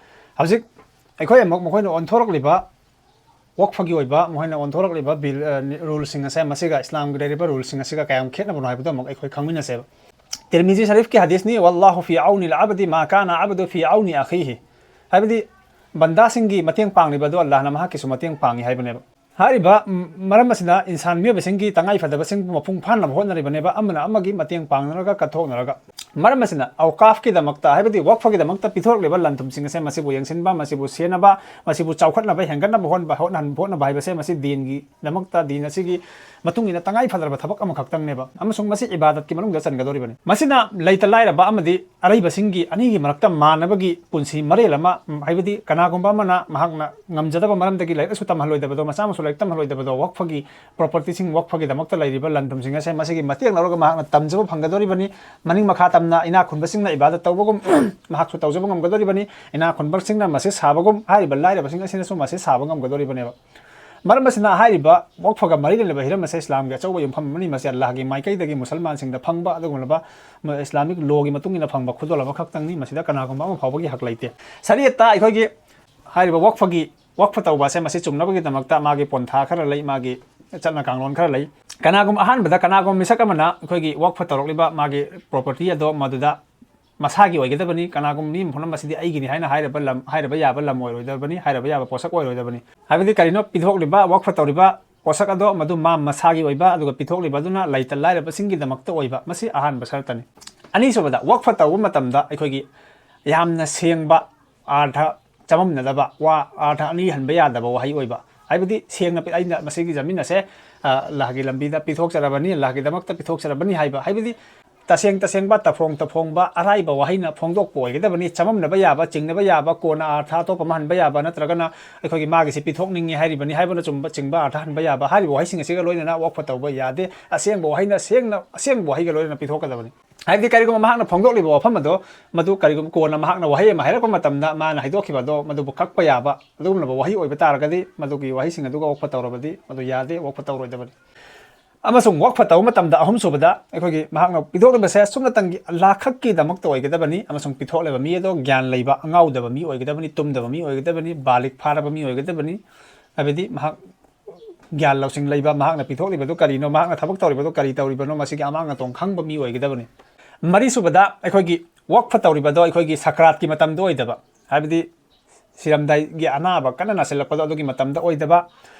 ꯍꯧꯖꯤꯛ ꯑꯩꯈꯣꯏ ꯑꯃꯨꯛ ꯃꯈꯣꯏꯅ ꯑꯣꯟꯊꯣꯔꯛꯂꯤꯕ ꯋꯛꯐꯒꯤ ꯑꯣꯏꯕ ꯃꯈꯣꯏꯅ ꯑꯣꯟꯊꯣꯔꯛꯂꯤꯕ ꯕꯤꯜ, ꯑ, ꯔꯨꯜꯁꯤꯡ ꯑꯁꯦ ꯃꯁꯤꯒ ꯏꯁꯂꯥꯝꯒꯤ ꯂꯩꯔꯤꯕ ꯔꯨꯜꯁꯤꯡ ꯑꯁꯤꯒ ꯀꯌꯥꯝ ꯈꯦꯠꯅꯕꯅꯣ ꯍꯥꯏꯕꯗꯣ ꯑꯃꯨꯛ ꯑꯩꯈꯣꯏ ꯈꯪꯃꯤꯟꯅꯁꯦꯕ꯫ ꯇꯤꯔꯃꯤꯖꯤ ꯁꯔꯤꯐꯀꯤ ꯍꯗꯤꯁꯅꯤ, "ꯋꯜꯂꯥꯍꯨ ꯐꯤ ꯑꯧꯅꯤꯜ ꯑꯕꯗꯤ ꯃꯥ ꯀꯥꯅ ꯑꯕꯗꯨ ꯐꯤ ꯑꯧꯅꯤ ꯑꯈꯤꯍꯤ", ꯍꯥꯏꯕꯗꯤ ꯕꯟꯗꯥꯁꯤꯡꯒꯤ ꯃꯇꯦꯡ ꯄꯥꯡꯂꯤꯕ ꯑꯗꯨ ꯑꯜꯂꯥꯍꯅ ꯃꯍꯥꯛꯀꯤꯁꯨ ꯃꯇꯦꯡ ꯄꯥꯡꯏ ꯍꯥꯏꯕꯅꯦꯕ꯫ ꯍꯥꯏꯔꯤꯕ, ꯎꯝ, ꯃꯔꯝ ꯑꯁꯤꯅ ꯏꯟꯁꯥꯟ ꯃꯤꯑꯣꯏꯕꯁꯤꯡꯒꯤ ꯇꯉꯥꯏ ꯐꯗꯕꯁꯤꯡꯕꯨ ꯃꯄꯨꯡ ꯐꯥꯅꯕ ꯍꯣꯠꯅꯔꯤꯕꯅꯦꯕ, ꯑꯃꯅ ꯑꯃꯒꯤ ꯃꯇꯦꯡ ꯄꯥꯡꯅꯔꯒ ꯀꯠꯊꯣꯛꯅꯔꯒ꯫ ꯃꯔꯝ ꯑꯁꯤꯅ ꯑꯧꯀꯥꯐꯀꯤꯗꯃꯛꯇ, ꯍꯥꯏꯕꯗꯤ ꯋꯛꯐꯒꯤꯗꯃꯛꯇ ꯄꯤꯊꯣꯔꯛꯂꯤꯕ ꯂꯟ ꯊꯨꯝꯁꯤꯡ ꯑꯁꯦ ꯃꯁꯤꯕꯨ ꯌꯦꯡꯁꯤꯟꯕ, ꯃꯁꯤꯕꯨ ꯁꯦꯟꯅꯕ, ꯃꯁꯤꯕꯨ ꯆꯥꯎꯈꯠꯅꯕ, ꯍꯦꯟꯒꯠꯅꯕ ꯍꯣꯠꯅꯕ, ꯍꯣꯠꯅꯍꯟ-, ꯍꯣꯠꯅꯕ ꯍꯥꯏꯕꯁꯦ ꯃꯁꯤ ꯗꯤꯟꯒꯤꯗꯃꯛꯇ, ꯗꯤꯟ ꯑꯁꯤꯒꯤ ꯃꯇꯨꯡ ꯏꯟꯅ ꯇꯉꯥꯏ ꯐꯗ꯭ꯔꯕ ꯊꯕꯛ ꯑꯃꯈꯛꯇꯪꯅꯦꯕ, ꯑꯃꯁꯨꯡ ꯃꯁꯤ ꯏꯕꯥꯗꯠꯀꯤ ꯃꯅꯨꯡꯗ ꯆꯟꯒꯗꯧꯔꯤꯕꯅꯤ꯫ ꯃꯁꯤꯅ ꯂꯩꯇ ꯂꯥꯏꯔꯕ ꯑꯃꯗꯤ ꯑꯔꯩꯕꯁꯤꯡꯒꯤ ꯑꯅꯤꯒꯤ ꯃꯔꯛꯇ ꯃꯥꯟꯅꯕꯒꯤ ꯄꯨꯟꯁꯤ ꯃꯔꯦꯜ ꯑꯃ, ꯎꯝ, ꯍꯥꯏꯕꯗꯤ ꯀꯅꯥꯒꯨꯝꯕ ꯑꯃꯅ ꯃꯍꯥꯛꯅ ꯉꯝꯖꯗꯕ ꯃꯔꯝꯗꯒꯤ ꯂꯥꯏꯔꯤꯛ ꯂꯥꯏꯁꯨ ꯇꯝꯍꯜꯂꯣꯏꯗꯕꯗꯣ, ꯃꯆꯥ ꯃꯁꯨ ꯂꯥꯏꯔꯤꯛ ꯇꯝꯍꯜꯂꯣꯏꯗꯕꯗꯣ, ꯋꯛꯐꯒꯤ ꯄ꯭ꯔꯣꯄꯔꯇꯤꯁꯤꯡ, ꯋꯛꯐꯒꯤꯗꯃꯛꯇ ꯂꯩꯔꯤꯕ ꯂꯟ ꯊꯨꯝꯁꯤꯡ ꯑꯁꯦ ꯃꯁꯤꯒꯤ ꯃꯇꯦꯡ ꯂꯧꯔꯒ ꯃꯍꯥꯛꯅ ꯇꯝꯖꯕ ꯐꯪꯒꯗꯧꯔꯤꯕꯅꯤ꯫ ꯃꯅꯤꯡ ꯃꯈꯥ ꯇꯝꯅ ꯏꯅꯥꯛ ꯈꯨꯟꯕꯁꯤꯡꯅ ꯏꯕꯥꯗꯠ ꯇꯧꯕꯒꯨꯝ ꯃꯍꯥꯛꯁꯨ ꯇꯧꯖꯕ ꯉꯝꯒꯗꯧꯔꯤꯕꯅꯤ꯫ ꯏꯅꯥꯛ ꯈꯨꯟꯕꯁꯤꯡꯅ ꯃꯁꯤ ꯁꯥꯕꯒꯨꯝ ꯍꯥꯏꯔꯤꯕ ꯂꯥꯏꯔꯕꯁꯤꯡ ꯑꯁꯤꯅꯁꯨ ꯃꯁꯤ ꯁꯥꯕ ꯉꯝꯒꯗꯧꯔꯤꯕꯅꯦꯕ꯫ ꯃꯔꯝ ꯑꯁꯤꯅ ꯍꯥꯏꯔꯤꯕ ꯋꯛꯐꯒ ꯃꯔꯤ ꯂꯩꯅꯕ ꯍꯤꯔꯝ ꯑꯁꯦ ꯏꯁꯂꯥꯝꯒꯤ ꯑꯆꯧꯕ ꯌꯨꯝꯐꯝ ꯑꯃꯅꯤ꯫ ꯃꯁꯤ ꯑꯜꯂꯥꯍꯒꯤ ꯃꯥꯏꯀꯩꯗꯒꯤ ꯃꯨꯁꯜꯃꯥꯟꯁꯤꯡꯗ ꯐꯪꯕ ꯑꯗꯨꯒꯨꯝꯂꯕ ꯏꯁꯂꯥꯃꯤꯛ ꯂꯣꯒꯤ ꯃꯇꯨꯡ ꯏꯟꯅ ꯐꯪꯕ ꯈꯨꯗꯣꯜ ꯑꯃꯈꯛꯇꯪꯅꯤ꯫ ꯃꯁꯤꯗ ꯀꯅꯥꯒꯨꯝꯕ ꯑꯃ ꯐꯥꯎꯕꯒꯤ ꯍꯛ ꯂꯩꯇꯦ꯫ ꯁꯔꯤꯌꯠꯇ ꯑꯩꯈꯣꯏꯒꯤ ꯍꯥꯏꯔꯤꯕ ꯋꯛꯐꯒꯤ, ꯋꯛꯐ ꯇꯧꯕ ꯑꯁꯦ ꯃꯁꯤ ꯆꯨꯝꯅꯕꯒꯤꯗꯃꯛꯇ ꯃꯥꯒꯤ ꯄꯣꯟꯊꯥ ꯈꯔ ꯂꯩ, ꯃꯥꯒꯤ ꯆꯠꯅ ꯀꯥꯡꯂꯣꯟ ꯈꯔ ꯂꯩ꯫ ꯀꯅꯥꯒꯨꯝꯕ, ꯑꯍꯥꯟꯕꯗ ꯀꯅꯥꯒꯨꯝꯕ ꯃꯤꯁꯛ ꯑꯃꯅ ꯑꯩꯈꯣꯏꯒꯤ ꯋꯛꯐ ꯇꯧꯔꯛꯂꯤꯕ ꯃꯥꯒꯤ ꯄ꯭ꯔꯣꯄꯔꯇꯤ ꯑꯗꯣ ꯃꯗꯨꯗ ꯃꯁꯥꯒꯤ ꯑꯣꯏꯒꯗꯕꯅꯤ꯫ ꯀꯅꯥꯒꯨꯝꯕ ꯃꯤ ꯑꯃꯅ ꯃꯁꯤꯗꯤ ꯑꯩꯒꯤꯅꯤ ꯍꯥꯏꯅ ꯍꯥꯏꯔꯕ ꯂꯝ, ꯍꯥꯏꯔꯕ ꯌꯥꯕ ꯂꯝ ꯑꯣꯏꯔꯣꯏꯗꯕꯅꯤ, ꯍꯥꯏꯔꯕ ꯌꯥꯕ ꯄꯣꯠꯁꯛ ꯑꯣꯏꯔꯣꯏꯗꯕꯅꯤ꯫ ꯍꯥꯏꯕꯗꯤ ꯀꯔꯤꯅꯣ? ꯄꯤꯊꯣꯛꯂꯤꯕ, ꯋꯛꯐ ꯇꯧꯔꯤꯕ ꯄꯣꯠꯁꯛ ꯑꯗꯣ ꯃꯗꯨ ꯃꯥ ꯃꯁꯥꯒꯤ ꯑꯣꯏꯕ, ꯑꯗꯨꯒ ꯄꯤꯊꯣꯛꯂꯤꯕ ꯑꯗꯨꯅ ꯂꯩꯇ ꯂꯥꯏꯔꯕꯁꯤꯡꯒꯤꯗꯃꯛꯇ ꯑꯣꯏꯕ, ꯃꯁꯤ ꯑꯍꯥꯟꯕ ꯁꯔꯠꯇꯅꯤ꯫ ꯑꯅꯤꯁꯨꯕꯗ, ꯋꯛꯐ ꯇꯧꯕ ꯃꯇꯝꯗ ꯑꯩꯈꯣꯏꯒꯤ ꯌꯥꯝꯅ ꯁꯦꯡꯕ, ꯑꯥꯔꯊ ꯆꯃꯝꯅꯗꯕ ꯋꯥ, ꯑꯥꯔꯊ ꯑꯅꯤ ꯍꯟꯕ ꯌꯥꯗꯕ ꯋꯥꯍꯩ ꯑꯣꯏꯕ, ꯍꯥꯏꯕꯗꯤ ꯁꯦꯡꯅ ꯄꯤ-, ꯑꯩꯅ ꯃꯁꯤꯒꯤ ꯖꯃꯤꯟ ꯑꯁꯦ, ꯑ, ꯑꯜꯂꯥꯍꯒꯤ ꯂꯝꯕꯤꯗ ꯄꯤꯊꯣꯛꯆꯔꯕꯅꯤ, ꯑꯜꯂꯥꯍꯒꯤꯗꯃꯛꯇ ꯄꯤꯊꯣꯛꯆꯔꯕꯅꯤ ꯍꯥꯏꯕ, ꯍꯥꯏꯕꯗꯤ ꯇꯁꯦꯡ ꯇꯁꯦꯡꯕ, ꯇꯐꯣꯡ ꯇꯐꯣꯡꯕ, ꯑꯔꯥꯏꯕ ꯋꯥꯍꯩꯅ ꯐꯣꯡꯗꯣꯛꯄ ꯑꯣꯏꯒꯗꯕꯅꯤ꯫ ꯆꯃꯝꯅꯕ ꯌꯥꯕ, ꯆꯤꯡꯅꯕ ꯌꯥꯕ, ꯀꯣꯟꯅ ꯑꯥꯔꯊ ꯑꯇꯣꯞꯄ ꯑꯃ ꯍꯟꯕ ꯌꯥꯕ, ꯅꯠꯇ꯭ꯔꯒꯅ ꯑꯩꯈꯣꯏꯒꯤ ꯃꯥꯒꯤꯁꯤ ꯄꯤꯊꯣꯛꯅꯤꯡꯉꯤ ꯍꯥꯏꯔꯤꯕꯅꯤ ꯍꯥꯏꯕꯅꯆꯨꯝꯕ ꯆꯤꯡꯕ ꯑꯥꯔꯊ ꯍꯟꯕ ꯌꯥꯕ, ꯍꯥꯏꯔꯤꯕ ꯋꯥꯍꯩꯁꯤꯡ ꯑꯁꯤꯒ ꯂꯣꯏꯅꯅ ꯋꯛꯐ ꯇꯧꯕ ꯌꯥꯗꯦ꯫ ꯑꯁꯦꯡꯕ ꯋꯥꯍꯩꯅ ꯁꯦꯡꯅ, ꯑꯁꯦꯡꯕ ꯋꯥꯍꯩꯒ ꯂꯣꯏꯅꯅ ꯄꯤꯊꯣꯛꯀꯗꯕꯅꯤ꯫ ꯍꯥꯏꯕꯗꯤ ꯀꯔꯤꯒꯨꯝꯕ ꯃꯍꯥꯛꯅ ꯐꯣꯡꯗꯣꯛꯂꯤꯕ ꯋꯥꯐꯝ ꯑꯗꯣ, ꯃꯗꯨ ꯀꯔꯤꯒꯨꯝꯕ ꯀꯣꯟꯅ ꯃꯍꯥꯛꯅ ꯋꯥꯍꯩ ꯑꯃ ꯍꯥꯏꯔꯛꯄ ꯃꯇꯝꯗ ꯃꯥꯅ ꯍꯥꯏꯗꯣꯛꯈꯤꯕ ꯑꯗꯣ ꯃꯗꯨꯕꯨ ꯀꯛꯄ ꯌꯥꯕ ꯑꯗꯨꯒꯨꯝꯂꯕ ꯋꯥꯍꯩ ꯑꯣꯏꯕ ꯇꯥꯔꯒꯗꯤ, ꯃꯗꯨꯒꯤ ꯋꯥꯍꯩꯁꯤꯡ ꯑꯗꯨꯒ ꯋꯛꯐ ꯇꯧꯔꯕꯗꯤ ꯃꯗꯨ ꯌꯥꯗꯦ, ꯋꯛꯐ ꯇꯧꯔꯣꯏꯗꯕꯅꯤ꯫ ꯑꯃꯁꯨꯡ ꯋꯛꯐ ꯇꯧꯕ ꯃꯇꯝꯗ ꯑꯍꯨꯝꯁꯨꯕꯗ ꯑꯩꯈꯣꯏꯒꯤ ꯃꯍꯥꯛꯅ ꯄꯤꯊꯣꯛꯂꯤꯕꯁꯦ ꯁꯨꯞꯅꯇꯪꯒꯤ ꯑꯜꯂꯥꯍ ꯈꯛꯀꯤꯗꯃꯛꯇ ꯑꯣꯏꯒꯗꯕꯅꯤ, ꯑꯃꯁꯨꯡ ꯄꯤꯊꯣꯛꯂꯤꯕ ꯃꯤ ꯑꯗꯣ ꯒ꯭ꯌꯥꯟ ꯂꯩꯕ, ꯑꯉꯥꯎꯗꯕ ꯃꯤ ꯑꯣꯏꯒꯗꯕꯅꯤ, ꯇꯨꯝꯗꯕ ꯃꯤ ꯑꯣꯏꯒꯗꯕꯅꯤ, ꯕꯥꯂꯤꯒ ꯐꯥꯔꯕ ꯃꯤ ꯑꯣꯏꯒꯗꯕꯅꯤ꯫ ꯍꯥꯏꯕꯗꯤ ꯃꯍꯥꯛ ꯒ꯭ꯌꯥꯟ ꯂꯧꯁꯤꯡ ꯂꯩꯕ, ꯃꯍꯥꯛꯅ ꯄꯤꯊꯣꯛꯂꯤꯕꯗꯨ ꯀꯔꯤꯅꯣ, ꯃꯍꯥꯛꯅ ꯊꯕꯛ ꯇꯧꯔꯤꯕꯗꯨ ꯀꯔꯤ ꯇꯧꯔꯤꯕꯅꯣ, ꯃꯁꯤꯒꯤ ꯑꯃꯥꯡ ꯑꯇꯣꯡ ꯈꯪꯕ ꯃꯤ ꯑꯣꯏꯒꯗꯕꯅꯤ꯫ ꯃꯔꯤꯁꯨꯕꯗ, ꯑꯩꯈꯣꯏꯒꯤ ꯋꯛꯐ ꯇꯧꯔꯤꯕꯗꯣ ꯑꯩꯈꯣꯏꯒꯤ ꯁꯀ꯭ꯔꯥꯠꯀꯤ ꯃꯇꯝꯗ ꯑꯣꯏꯗꯕ, ꯍꯥꯏꯕꯗꯤ ꯁꯤꯔꯝꯗꯥꯏꯒꯤ ꯑꯅꯥꯕ ꯀꯟꯅ ꯅꯥꯁꯤꯜꯂꯛꯄꯗꯣ ꯑꯗꯨꯒꯤ ꯃꯇꯝꯗ ꯑꯣꯏꯗꯕ꯫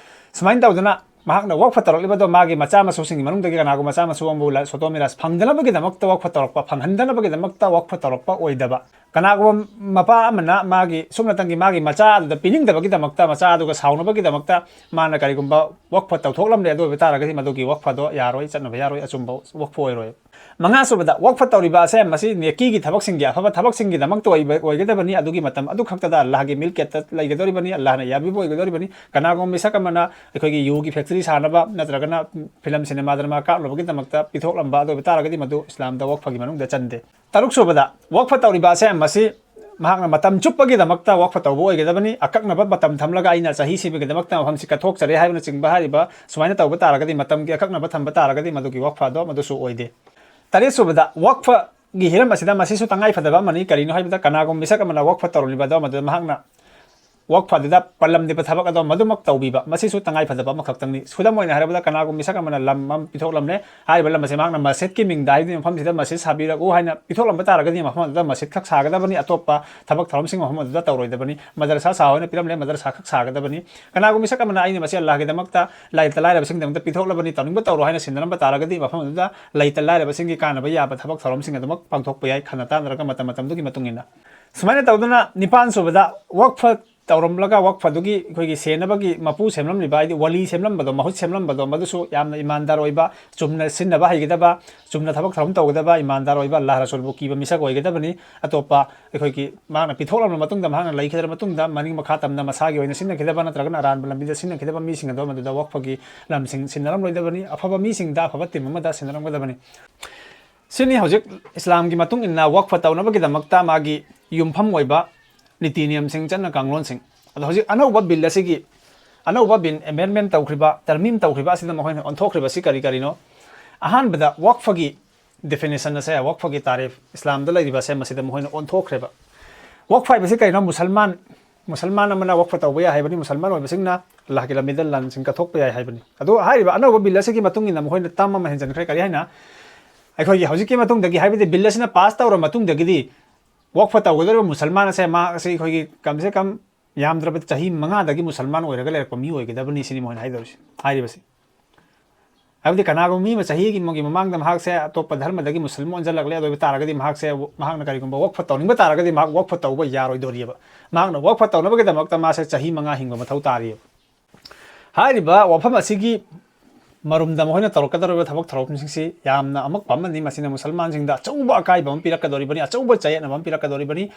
ꯁꯨꯃꯥꯏꯅ ꯇꯧꯗꯅ ꯃꯍꯥꯛꯅ ꯋꯛꯐ ꯇꯧꯔꯛꯂꯤꯕꯗꯣ ꯃꯥꯒꯤ ꯃꯆꯥ ꯃꯁꯨꯁꯤꯡꯒꯤ ꯃꯅꯨꯡꯗꯒꯤ ꯀꯅꯥꯒꯨꯝꯕ ꯃꯆꯥ ꯃꯁꯨ ꯑꯃꯕꯨ ꯂ-, ꯁꯣꯗꯣꯃꯤꯔꯥꯖ ꯐꯪꯗꯅꯕꯒꯤꯗꯃꯛꯇ ꯋꯛꯐ ꯇꯧꯔꯛꯄ, ꯐꯪꯍꯟꯗꯅꯕꯒꯤꯗꯃꯛꯇ ꯋꯛꯐ ꯇꯧꯔꯛꯄ ꯑꯣꯏꯗꯕ꯫ ꯀꯅꯥꯒꯨꯝꯕ ꯃꯄꯥ ꯑꯃꯅ ꯃꯥꯒꯤ ꯁꯨꯞꯅꯇꯪꯒꯤ ꯃꯥꯒꯤ ꯃꯆꯥ ꯑꯗꯨꯗ ꯄꯤꯅꯤꯡꯗꯕꯒꯤꯗꯃꯛꯇ, ꯃꯆꯥ ꯑꯗꯨꯒ ꯁꯥꯎꯅꯕꯒꯤꯗꯃꯛꯇ ꯃꯥꯅ ꯀꯔꯤꯒꯨꯝꯕ ꯋꯛꯐ ꯇꯧꯊꯣꯛꯂꯝꯂꯦ, ꯑꯗꯨ ꯑꯣꯏꯕ ꯇꯥꯔꯒꯗꯤ ꯃꯗꯨꯒꯤ ꯋꯛꯐꯗꯣ ꯌꯥꯔꯣꯏ, ꯆꯠꯅꯕ ꯌꯥꯔꯣꯏ, ꯑꯆꯨꯝꯕ ꯋꯛꯐ ꯑꯣꯏꯔꯣꯏ꯫ ꯃꯉꯥꯁꯨꯕꯗ, ꯋꯛꯐ ꯇꯧꯔꯤꯕ ꯑꯁꯦ ꯃꯁꯤ ꯅꯦꯀꯤꯒꯤ ꯊꯕꯛꯁꯤꯡꯒꯤ, ꯑꯐꯕ ꯊꯕꯛꯁꯤꯡꯒꯤꯗꯃꯛꯇ ꯑꯣꯏꯕ, ꯑꯣꯏꯒꯗꯕꯅꯤ꯫ ꯑꯗꯨꯒꯤ ꯃꯇꯝ ꯑꯗꯨ ꯈꯛꯇꯗ ꯑꯜꯂꯥꯍꯒꯤ ꯃꯤꯜꯀꯦꯠꯇ ꯂꯩꯒꯗꯧꯔꯤꯕꯅꯤ, ꯑꯜꯂꯥꯍꯅ ꯌꯥꯕꯤꯕ ꯑꯣꯏꯒꯗꯧꯔꯤꯕꯅꯤ꯫ ꯀꯅꯥꯒꯨꯝꯕ ꯃꯤꯁꯛ ꯑꯃꯅ ꯑꯩꯈꯣꯏꯒꯤ ꯌꯨꯒꯤ ꯐꯦꯛꯇꯔꯤ ꯁꯥꯅꯕ ꯅꯠꯇ꯭ꯔꯒꯅ ꯐꯤꯂꯝ ꯁꯤꯅꯦꯃꯥ ꯗ꯭ꯔꯃꯥ ꯀꯥꯞꯅꯕꯒꯤꯗꯃꯛꯇ ꯄꯤꯊꯣꯛꯂꯝꯕ ꯑꯗꯨ ꯑꯣꯏꯕ ꯇꯥꯔꯒꯗꯤ ꯃꯗꯨ ꯏꯁꯂꯥꯝꯗ ꯋꯛꯐꯒꯤ ꯃꯅꯨꯡꯗ ꯆꯟꯗꯦ꯫ ꯇꯔꯨꯛꯁꯨꯕꯗ, ꯋꯛꯐ ꯇꯧꯔꯤꯕ ꯑꯁꯦ ꯃꯁꯤ ꯃꯍꯥꯛꯅ ꯃꯇꯝ ꯆꯨꯞꯄꯒꯤꯗꯃꯛꯇ ꯋꯛꯐ ꯇꯧꯕ ꯑꯣꯏꯒꯗꯕꯅꯤ꯫ ꯑꯀꯛꯅꯕ ꯃꯇꯝ ꯊꯝꯂꯒ ꯑꯩꯅ ꯆꯍꯤ ꯁꯤꯕꯒꯤꯗꯃꯛꯇ ꯃꯐꯝꯁꯤ ꯀꯠꯊꯣꯛꯆꯔꯦ ꯍꯥꯏꯕꯅꯆꯤꯡꯕ ꯍꯥꯏꯔꯤꯕ ꯁꯨꯃꯥꯏꯅ ꯇꯧꯕ ꯇꯥꯔꯒꯗꯤ, ꯃꯇꯝꯒꯤ ꯑꯀꯛꯅꯕ ꯊꯝꯕ ꯇꯥꯔꯒꯗꯤ ꯃꯗꯨꯒꯤ ꯋꯛꯐ ꯑꯗꯣ ꯃꯗꯨꯁꯨ ꯑꯣꯏꯗꯦ꯫ ꯇꯔꯦꯠꯁꯨꯕꯗ, ꯋꯛꯐꯒꯤ ꯍꯤꯔꯝ ꯑꯁꯤꯗ ꯃꯁꯤꯁꯨ ꯇꯉꯥꯏ ꯐꯗꯕ ꯑꯃꯅꯤ꯫ ꯀꯔꯤꯅꯣ ꯍꯥꯏꯕꯗ, ꯀꯅꯥꯒꯨꯝꯕ ꯃꯤꯁꯛ ꯑꯃꯅ ꯋꯛꯐ ꯇꯧꯔꯝꯂꯤꯕ ꯑꯗꯣ ꯃꯗꯨꯗ ꯃꯍꯥꯛꯅ ꯋꯛꯐ ꯑꯗꯨꯗ ꯄꯜꯂꯝꯂꯤꯕ ꯊꯕꯛ ꯑꯗꯣ ꯃꯗꯨꯃꯛ ꯇꯧꯕꯤꯕ, ꯃꯁꯤꯁꯨ ꯇꯉꯥꯏ ꯐꯗꯕ ꯑꯃꯈꯛꯇꯪꯅꯤ꯫ ꯈꯨꯗꯝ ꯑꯣꯏꯅ ꯍꯥꯏꯔꯕꯗ, ꯀꯅꯥꯒꯨꯝꯕ ꯃꯤꯁꯛ ꯑꯃꯅ ꯂꯝ ꯑꯃ ꯄꯤꯊꯣꯛꯂꯝꯂꯦ, ꯍꯥꯏꯔꯤꯕ ꯂꯝ ꯑꯁꯤ ꯃꯍꯥꯛꯅ ꯃꯁꯖꯤꯗꯀꯤ ꯃꯤꯡꯗ, ꯍꯥꯏꯕꯗꯤ ꯃꯐꯝꯁꯤꯗ ꯃꯁꯖꯤꯗ ꯁꯥꯕꯤꯔꯛꯎ ꯍꯥꯏꯅ ꯄꯤꯊꯣꯛꯂꯝꯕ ꯇꯥꯔꯒꯗꯤ ꯃꯐꯝ ꯑꯗꯨꯗ ꯃꯁꯖꯤꯗ ꯈꯛ ꯁꯥꯒꯗꯕꯅꯤ, ꯑꯇꯣꯞꯄ ꯊꯕꯛ ꯊꯧꯔꯝꯁꯤꯡ ꯃꯐꯝ ꯑꯗꯨꯗ ꯇꯧꯔꯣꯏꯗꯕꯅꯤ꯫ ꯃꯗꯔꯁꯥ ꯁꯥꯎ ꯍꯥꯏꯅ ꯄꯤꯔꯝꯂꯦ, ꯃꯗꯔꯁꯥ ꯈꯛ ꯁꯥꯒꯗꯕꯅꯤ꯫ ꯀꯅꯥꯒꯨꯝꯕ ꯃꯤꯁꯛ ꯑꯃꯅ ꯑꯩꯅ ꯃꯁꯤ ꯑꯜꯂꯥꯍꯒꯤꯗꯃꯛꯇ, ꯂꯩꯇ ꯂꯥꯏꯔꯕꯁꯤꯡꯒꯤꯗꯃꯛꯇ ꯄꯤꯊꯣꯛꯂꯕꯅꯤ, ꯇꯧꯅꯤꯡꯕ ꯇꯧꯔꯣ ꯍꯥꯏꯅ ꯁꯤꯟꯅꯔꯝꯕ ꯇꯥꯔꯒꯗꯤ ꯃꯐꯝ ꯑꯗꯨꯗ ꯂꯩꯇ ꯂꯥꯏꯔꯕꯁꯤꯡꯒꯤ ꯀꯥꯟꯅꯕ ꯌꯥꯕ ꯊꯕꯛ ꯊꯧꯔꯝꯁꯤꯡ ꯑꯗꯨꯃꯛ ꯄꯥꯡꯊꯣꯛꯄ ꯌꯥꯏ, ꯈꯟꯅ ꯇꯥꯟꯅꯔꯒ ꯃꯇꯝ ꯃꯇꯝꯗꯨꯒꯤ ꯃꯇꯨꯡ ꯏꯟꯅ꯫ ꯁꯨꯃꯥꯏꯅ ꯇꯧꯗꯅ ꯅꯤꯄꯥꯟ ꯁꯨꯕꯗ ꯋꯛꯐ ꯇꯧꯔꯝꯂꯒ ꯋꯛꯐꯗꯨꯒꯤ ꯑꯩꯈꯣꯏꯒꯤ ꯁꯦꯟꯅꯕꯒꯤ ꯃꯄꯨ ꯁꯦꯝꯂꯝꯂꯤꯕ, ꯍꯥꯏꯗꯤ ꯋꯥꯂꯤ ꯁꯦꯝꯂꯝꯕꯗꯣ, ꯃꯍꯨꯠ ꯁꯦꯝꯂꯝꯕꯗꯣ, ꯃꯗꯨꯁꯨ ꯌꯥꯝꯅ ꯏꯃꯥꯟꯗꯥꯔ ꯑꯣꯏꯕ, ꯆꯨꯝꯅ ꯁꯤꯟꯅꯕ ꯍꯩꯒꯗꯕ, ꯆꯨꯝꯅ ꯊꯕꯛ ꯊꯧꯔꯝ ꯇꯧꯒꯗꯕ, ꯏꯃꯥꯟꯗꯥꯔ ꯑꯣꯏꯕ, ꯑꯜꯂꯥꯍ ꯔꯁꯨꯜꯕꯨ ꯀꯤꯕ ꯃꯤꯁꯛ ꯑꯣꯏꯒꯗꯕꯅꯤ꯫ ꯑꯇꯣꯞꯄ ꯑꯩꯈꯣꯏꯒꯤ ꯃꯍꯥꯛꯅ ꯄꯤꯊꯣꯛꯂꯕ ꯃꯇꯨꯡꯗ ꯃꯍꯥꯛꯅ ꯂꯩꯈꯤꯗ꯭ꯔ ꯃꯇꯨꯡꯗ ꯃꯅꯤꯡ ꯃꯈꯥ ꯇꯝꯅ ꯃꯁꯥꯒꯤ ꯑꯣꯏꯅ ꯁꯤꯟꯅꯈꯤꯗꯕ ꯅꯠꯇ꯭ꯔꯒꯅ ꯑꯔꯥꯟꯕ ꯂꯝꯕꯤꯗ ꯁꯤꯟꯅꯈꯤꯗꯕ ꯃꯤꯁꯤꯡ ꯑꯗꯣ ꯃꯗꯨꯗ ꯋꯛꯐꯒꯤ ꯂꯝꯁꯤꯡ ꯁꯤꯟꯅꯔꯝꯂꯣꯏꯗꯕꯅꯤ꯫ ꯑꯐꯕ ꯃꯤꯁꯤꯡꯗ ꯑꯐꯕ ꯇꯤꯝ ꯑꯃꯗ ꯁꯤꯟꯅꯔꯝꯒꯗꯕꯅꯤ꯫ ꯁꯤꯅꯤ ꯍꯧꯖꯤꯛ ꯏꯁꯂꯥꯝꯒꯤ ꯃꯇꯨꯡ ꯏꯟꯅ ꯋꯛꯐ ꯇꯧꯅꯕꯒꯤꯗꯃꯛꯇ ꯃꯥꯒꯤ ꯌꯨꯝꯐꯝ ꯑꯣꯏꯕ ꯅꯤꯇꯤ ꯅꯤꯌꯝꯁꯤꯡ, ꯆꯠꯅ ꯀꯥꯡꯂꯣꯟꯁꯤꯡ꯫ ꯑꯗꯣ ꯍꯧꯖꯤꯛ ꯑꯅꯧꯕ ꯕꯤꯜ ꯑꯁꯤꯒꯤ, ꯑꯅꯧꯕ ꯕꯤꯜ ꯑꯦꯃꯦꯟꯃꯦꯟ ꯇꯧꯈ꯭ꯔꯤꯕ, ꯇꯔꯃꯤꯝ ꯇꯧꯈ꯭ꯔꯤꯕ ꯑꯁꯤꯗ ꯃꯈꯣꯏꯅ ꯑꯣꯟꯊꯣꯛꯈ꯭ꯔꯤꯕꯁꯤ ꯀꯔꯤ ꯀꯔꯤꯅꯣ? ꯑꯍꯥꯟꯕꯗ ꯋꯛꯐꯒꯤ ꯗꯦꯐꯤꯅꯦꯁꯟ ꯑꯁꯦ, ꯋꯛꯐꯒꯤ ꯇꯥꯔꯤꯐ, ꯏꯁꯂꯥꯝꯗ ꯂꯩꯔꯤꯕ ꯑꯁꯦ ꯃꯁꯤꯗ ꯃꯈꯣꯏꯅ ꯑꯣꯟꯊꯣꯛꯈ꯭ꯔꯦꯕ꯫ ꯋꯛꯐ ꯍꯥꯏꯕꯁꯤ ꯀꯔꯤꯅꯣ? ꯃꯨꯁꯜꯃꯥꯟ, ꯃꯨꯁꯜꯃꯥꯟ ꯑꯃꯅ ꯋꯛꯐ ꯇꯧꯕ ꯌꯥꯏ ꯍꯥꯏꯕꯅꯤ, ꯃꯨꯁꯜꯃꯥꯟ ꯑꯣꯏꯕꯁꯤꯡꯅ ꯑꯜꯂꯥꯍꯒꯤ ꯂꯝꯕꯤꯗ ꯂꯟꯁꯤꯡ ꯀꯠꯊꯣꯛꯄ ꯌꯥꯏ ꯍꯥꯏꯕꯅꯤ꯫ ꯑꯗꯣ ꯍꯥꯏꯔꯤꯕ ꯑꯅꯧꯕ ꯕꯤꯜ ꯑꯁꯤꯒꯤ ꯃꯇꯨꯡ ꯏꯟꯅ ꯃꯈꯣꯏꯅ ꯇꯔꯝ ꯑꯃ ꯍꯦꯟꯖꯟꯈ꯭ꯔꯦ꯫ ꯀꯔꯤ ꯍꯥꯏꯅ? ꯑꯩꯈꯣꯏꯒꯤ ꯍꯧꯖꯤꯛꯀꯤ ꯃꯇꯨꯡꯗꯒꯤ, ꯍꯥꯏꯕꯗꯤ ꯕꯤꯜ ꯑꯁꯤꯅ ꯄꯥꯁ ꯇꯧꯔ ꯃꯇꯨꯡꯗꯒꯤꯗꯤ ꯋꯛꯐ ꯇꯧꯒꯗꯧꯔꯤꯕ ꯃꯨꯁꯜꯃꯥꯟ ꯑꯁꯦ, ꯃꯍꯥꯛ ꯑꯁꯤ ꯑꯩꯈꯣꯏꯒꯤ ꯀꯝ ꯁꯦ ꯀꯝ ꯌꯥꯝꯗ꯭ꯔꯕꯗ ꯆꯍꯤ ꯃꯉꯥꯗꯒꯤ ꯃꯨꯁꯜꯃꯥꯟ ꯑꯣꯏꯔꯒ ꯂꯩꯔꯛꯄ ꯃꯤ ꯑꯣꯏꯒꯗꯕꯅꯤ ꯁꯤꯅꯤ ꯃꯣꯏꯅ ꯍꯥꯏꯗꯧꯔꯤꯁꯦ, ꯍꯥꯏꯔꯤꯕꯁꯤ꯫ ꯍꯥꯏꯕꯗꯤ ꯀꯅꯥꯒꯨꯝꯕ ꯃꯤ ꯑꯃ ꯆꯍꯤ ꯑꯃꯒꯤ ꯃꯃꯥꯡꯗ ꯃꯍꯥꯛꯁꯦ ꯑꯇꯣꯞꯄ ꯙꯔꯃꯗꯒꯤ ꯃꯨꯁꯂꯤꯝ ꯑꯣꯟꯁꯤꯜꯂꯛꯂꯦ, ꯑꯗꯨ ꯑꯣꯏꯕ ꯇꯥꯔꯒꯗꯤ ꯃꯍꯥꯛꯁꯦ, ꯃꯍꯥꯛꯅ ꯀꯔꯤꯒꯨꯝꯕ ꯋꯛꯐ ꯇꯧꯅꯤꯡꯕ ꯇꯥꯔꯒꯗꯤ ꯃꯍꯥꯛ ꯋꯛꯐ ꯇꯧꯕ ꯌꯥꯔꯣꯏꯗꯣꯔꯤꯑꯕ꯫ ꯃꯍꯥꯛꯅ ꯋꯛꯐ ꯇꯧꯅꯕꯒꯤꯗꯃꯛꯇ ꯃꯥꯁꯦ ꯆꯍꯤ ꯃꯉꯥ ꯍꯤꯡꯕ ꯃꯊꯧ ꯇꯥꯔꯤꯑꯕ꯫ ꯍꯥꯏꯔꯤꯕ ꯋꯥꯐꯝ ꯑꯁꯤꯒꯤ ꯃꯔꯨꯝꯗ ꯃꯈꯣꯏꯅ ꯇꯧꯔꯛꯀꯗꯧꯔꯤꯕ ꯊꯕꯛ ꯊꯧꯔꯝꯁꯤꯡꯁꯤ ꯌꯥꯝꯅ ꯑꯃꯛꯄ ꯑꯃꯅꯤ꯫ ꯃꯁꯤꯅ ꯃꯨꯁꯜꯃꯥꯟꯁꯤꯡꯗ ꯑꯆꯧꯕ ꯑꯀꯥꯏꯕ ꯑꯃ ꯄꯤꯔꯛꯀꯗꯧꯔꯤꯕꯅꯤ, ꯑꯆꯧꯕ ꯆꯌꯦꯠꯅꯕ ꯑꯃ ꯄꯤꯔꯛꯀꯗꯧꯔꯤꯕꯅꯤ꯫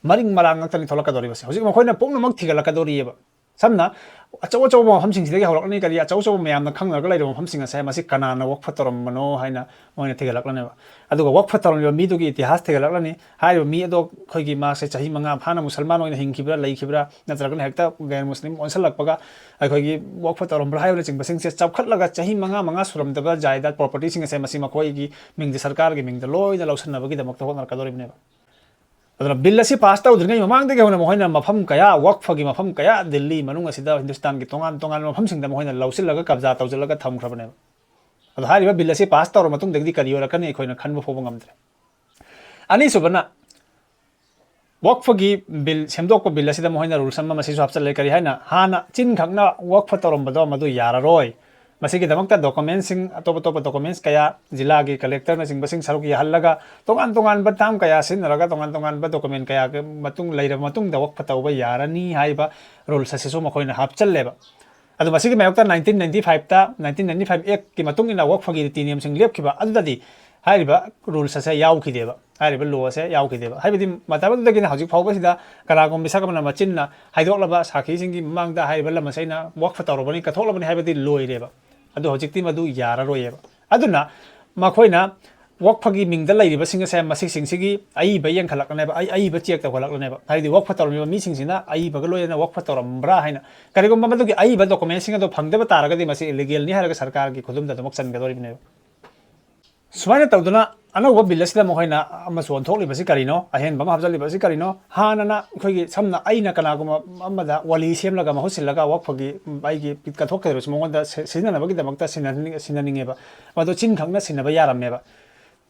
ꯃꯔꯤꯡ ꯃꯔꯥꯡ ꯉꯥꯛꯇꯅꯤ ꯊꯣꯛꯂꯛꯀꯗꯧꯔꯤꯕꯁꯦ꯫ ꯍꯧꯖꯤꯛ ꯃꯈꯣꯏꯅ ꯄꯨꯝꯅꯃꯛ ꯊꯤꯒꯠꯂꯛꯀꯗꯧꯔꯤꯑꯕ꯫ ꯁꯝꯅ ꯑꯆꯧ ꯑꯆꯧꯕ ꯃꯐꯝꯁꯤꯡꯁꯤꯗꯒꯤ ꯍꯧꯔꯛꯂꯅꯤ, ꯀꯔꯤ ꯑꯆꯧ ꯑꯆꯧꯕ ꯃꯌꯥꯝꯅ ꯈꯪꯅꯔꯒ ꯂꯩꯔꯤꯕ ꯃꯐꯝꯁꯤꯡ ꯑꯁꯦ ꯃꯁꯤ ꯀꯅꯥꯅ ꯋꯛꯐ ꯇꯧꯔꯝꯕꯅꯣ ꯍꯥꯏꯅ ꯃꯣꯏꯅ ꯊꯤꯒꯠꯂꯛꯂꯅꯦꯕ꯫ ꯑꯗꯨꯒ ꯋꯛꯐ ꯇꯧꯔꯝꯂꯤꯕ ꯃꯤꯗꯨꯒꯤ ꯏꯇꯤꯍꯥꯁ ꯊꯤꯒꯠꯂꯛꯂꯅꯤ꯫ ꯍꯥꯏꯔꯤꯕ ꯃꯤ ꯑꯗꯣ ꯑꯩꯈꯣꯏꯒꯤ ꯃꯥꯁꯦ ꯆꯍꯤ ꯃꯉꯥ ꯐꯥꯅ ꯃꯨꯁꯜꯃꯥꯟ ꯑꯣꯏꯅ ꯍꯤꯡꯈꯤꯕ꯭ꯔꯥ, ꯂꯩꯈꯤꯕ꯭ꯔꯥ, ꯅꯠꯇ꯭ꯔꯒꯅ ꯍꯦꯛꯇ ꯒꯩꯔ ꯃꯨꯁꯂꯤꯝ ꯑꯣꯟꯁꯤꯜꯂꯛꯄꯒ ꯑꯩꯈꯣꯏꯒꯤ ꯋꯛꯐ ꯇꯧꯔꯝꯕ꯭ꯔꯥ ꯍꯥꯏꯕꯅꯆꯤꯡꯕꯁꯤꯡꯁꯦ ꯆꯥꯎꯈꯠꯂꯒ ꯆꯍꯤ ꯃꯉꯥ, ꯃꯉꯥ ꯁꯨꯔꯝꯗꯕ ꯖꯥꯏꯗꯥꯗ ꯄ꯭ꯔꯣꯄꯔꯇꯤꯁꯤꯡ ꯑꯁꯦ ꯃꯁꯤ ꯃꯈꯣꯏꯒꯤ ꯃꯤꯡꯗ ꯁꯔꯀꯥꯔꯒꯤ ꯃꯤꯡꯗ ꯂꯣꯏꯅ ꯂꯧꯁꯤꯟꯅꯕꯒꯤꯗꯃꯛꯇ ꯍꯣꯠꯅꯔꯛꯀꯗꯧꯔꯤꯕꯅꯦꯕ꯫ ꯑꯗꯨꯅ ꯕꯤꯜ ꯑꯁꯤ ꯄꯥꯁ ꯇꯧꯗ꯭ꯔꯤꯉꯩ ꯃꯃꯥꯡꯗꯒꯤ ꯍꯧꯅ ꯃꯈꯣꯏꯅ ꯃꯐꯝ ꯀꯌꯥ, ꯋꯛꯐꯒꯤ ꯃꯐꯝ ꯀꯌꯥ ꯗꯤꯜꯂꯤ ꯃꯅꯨꯡ ꯑꯁꯤꯗ, ꯍꯤꯟꯗꯨꯁꯇꯥꯟꯒꯤ ꯇꯣꯉꯥꯟ ꯇꯣꯉꯥꯟꯕ ꯃꯐꯝꯁꯤꯡꯗ ꯃꯈꯣꯏꯅ ꯂꯧꯁꯤꯜꯂꯒ ꯀꯕꯖꯥ ꯇꯧꯁꯤꯜꯂꯒ ꯊꯝꯈ꯭ꯔꯕꯅꯦꯕ꯫ ꯑꯗꯣ ꯍꯥꯏꯔꯤꯕ ꯕꯤꯜ ꯑꯁꯤ ꯄꯥꯁ ꯇꯧꯔꯕ ꯃꯇꯨꯡꯗꯒꯤꯗꯤ ꯀꯔꯤ ꯑꯣꯏꯔꯛꯀꯅꯤ ꯑꯩꯈꯣꯏꯅ ꯈꯟꯕ ꯐꯥꯎꯕ ꯉꯝꯗ꯭ꯔꯦ꯫ ꯑꯅꯤꯁꯨꯕꯅ, ꯋꯛꯐꯒꯤ ꯕꯤꯜ ꯁꯦꯝꯗꯣꯛꯄ ꯕꯤꯜ ꯑꯁꯤꯗ ꯃꯈꯣꯏꯅ ꯔꯨꯜꯁ ꯑꯃ ꯃꯁꯤꯁꯨ ꯍꯥꯞꯆꯤꯜꯂꯦ꯫ ꯀꯔꯤ ꯍꯥꯏꯅ? ꯍꯥꯟꯅ ꯆꯤꯟ ꯈꯛꯅ ꯋꯛꯐ ꯇꯧꯔꯝꯕꯗꯣ ꯃꯗꯨ ꯌꯥꯔꯔꯣꯏ꯫ ꯃꯁꯤꯒꯤꯗꯃꯛꯇ ꯗꯣꯀꯨꯃꯦꯟꯁꯤꯡ, ꯑꯇꯣꯞ ꯑꯇꯣꯞꯄ ꯗꯣꯀꯨꯃꯦꯟꯁ ꯀꯌꯥ, ꯖꯤꯂꯥꯒꯤ ꯀꯂꯦꯛꯇꯔꯅꯆꯤꯡꯕꯁꯤꯡ ꯁꯔꯨꯛ ꯌꯥꯍꯜꯂꯒ ꯇꯣꯉꯥꯟ ꯇꯣꯉꯥꯟꯕ ꯇꯥꯝ ꯀꯌꯥ ꯁꯤꯖꯤꯟꯅꯔꯒ ꯇꯣꯉꯥꯟ ꯇꯣꯉꯥꯟꯕ ꯗꯣꯀꯨꯃꯦꯟ ꯀꯌꯥꯒꯤ ꯃꯇꯨꯡ ꯂꯩꯔꯕ ꯃꯇꯨꯡꯗ ꯋꯛꯐ ꯇꯧꯕ ꯌꯥꯔꯅꯤ ꯍꯥꯏꯕ ꯔꯨꯜꯁ ꯑꯁꯤꯁꯨ ꯃꯈꯣꯏꯅ ꯍꯥꯞꯆꯜꯂꯦꯕ꯫ ꯑꯗꯣ ꯃꯁꯤꯒꯤ ꯃꯥꯌꯣꯛꯇ ꯅꯥꯏꯟꯇꯤꯟ ꯅꯥꯏꯟꯇꯤ ꯐꯥꯏꯚꯇ, ꯅꯥꯏꯟꯇꯤꯟ ꯅꯥꯏꯟꯇꯤ ꯐꯥꯏꯚ ꯑꯦꯛꯀꯤ ꯃꯇꯨꯡ ꯏꯟꯅ ꯋꯛꯐꯒꯤ ꯔꯤꯇꯤ ꯅꯤꯌꯝꯁꯤꯡ ꯂꯦꯞꯈꯤꯕ ꯑꯗꯨꯗꯗꯤ ꯍꯥꯏꯔꯤꯕ ꯔꯨꯜꯁ ꯑꯁꯦ ꯌꯥꯎꯈꯤꯗꯦꯕ, ꯍꯥꯏꯔꯤꯕ ꯂꯣ ꯑꯁꯦ ꯌꯥꯎꯈꯤꯗꯦꯕ꯫ ꯍꯥꯏꯕꯗꯤ ꯃꯇꯝ ꯑꯗꯨꯗꯒꯤꯅ ꯍꯧꯖꯤꯛ ꯐꯥꯎꯕꯁꯤꯗ ꯀꯅꯥꯒꯨꯝꯕ ꯃꯤꯁꯛ ꯑꯃꯅ ꯃꯆꯤꯟꯅ ꯍꯥꯏꯗꯣꯛꯂꯕ ꯁꯥꯈꯤꯁꯤꯡꯒꯤ ꯃꯃꯥꯡꯗ ꯍꯥꯏꯔꯤꯕ ꯂꯝ ꯑꯁꯦ ꯑꯩꯅ ꯋꯛꯐ ꯇꯧꯔꯕꯅꯤ, ꯀꯠꯊꯣꯛꯂꯕꯅꯤ ꯍꯥꯏꯕꯗꯤ ꯂꯣꯏꯔꯦꯕ꯫ ꯑꯗꯨ ꯍꯧꯖꯤꯛꯇꯤ ꯃꯗꯨ ꯌꯥꯔꯔꯣꯏꯌꯦꯕ꯫ ꯑꯗꯨꯅ ꯃꯈꯣꯏꯅ ꯋꯛꯐꯒꯤ ꯃꯤꯡꯗ ꯂꯩꯔꯤꯕꯁꯤꯡ ꯑꯁꯦ ꯃꯁꯤꯁꯤꯡꯁꯤꯒꯤ ꯑꯏꯕ ꯌꯦꯡꯈꯠꯂꯛꯂꯅꯦꯕ, ꯑꯏ-, ꯑꯏꯕ ꯆꯦꯛ ꯇꯧꯈꯠꯂꯛꯂꯅꯦꯕ꯫ ꯍꯥꯏꯗꯤ ꯋꯛꯐ ꯇꯧꯔꯝꯃꯤꯕ ꯃꯤꯁꯤꯡꯁꯤꯅ ꯑꯏꯕꯒ ꯂꯣꯏꯅꯅ ꯋꯛꯐ ꯇꯧꯔꯝꯕ꯭ꯔꯥ ꯍꯥꯏꯅ꯫ ꯀꯔꯤꯒꯨꯝꯕ ꯃꯗꯨꯒꯤ ꯑꯏꯕ ꯗꯣꯀꯨꯃꯦꯟꯁꯤꯡ ꯑꯗꯨ ꯐꯪꯗꯕ ꯇꯥꯔꯒꯗꯤ ꯃꯁꯤ ꯏꯂꯤꯒꯦꯜꯅꯤ ꯍꯥꯏꯔꯒ ꯁꯔꯀꯥꯔꯒꯤ ꯈꯨꯗꯨꯝꯗ ꯑꯗꯨꯃꯛ ꯆꯟꯒꯗꯧꯔꯤꯕꯅꯦꯕ꯫ ꯁꯨꯃꯥꯏꯅ ꯇꯧꯗꯅ ꯑꯅꯧꯕ ꯕꯤꯜ ꯑꯁꯤꯗ ꯃꯈꯣꯏꯅ ꯑꯃꯁꯨ ꯑꯣꯟꯊꯣꯛꯂꯤꯕꯁꯤ ꯀꯔꯤꯅꯣ? ꯑꯍꯦꯟꯕ ꯑꯃ ꯍꯥꯞꯆꯜꯂꯤꯕꯁꯤ ꯀꯔꯤꯅꯣ? ꯍꯥꯟꯅꯅ ꯑꯩꯈꯣꯏꯒꯤ ꯁꯝꯅ ꯑꯩꯅ ꯀꯅꯥꯒꯨꯝꯕ ꯑꯃꯗ ꯋꯥꯂꯤ ꯁꯦꯝꯂꯒ ꯃꯍꯨꯠ ꯁꯤꯜꯂꯒ ꯋꯛꯐꯒꯤ ꯑꯩꯒꯤ ꯀꯠꯊꯣꯛꯀꯗꯧꯔꯤꯕꯁꯤ ꯃꯉꯣꯟꯗ ꯁꯤ-, ꯁꯤꯖꯤꯟꯅꯅꯕꯒꯤꯗꯃꯛꯇ ꯁꯤꯟꯅꯍꯟꯅꯤꯡ-, ꯁꯤꯟꯅꯅꯤꯡꯉꯦꯕ꯫ ꯃꯗꯨ ꯆꯤꯟ ꯈꯛꯅ ꯁꯤꯟꯅꯕ ꯌꯥꯔꯝꯃꯦꯕ꯫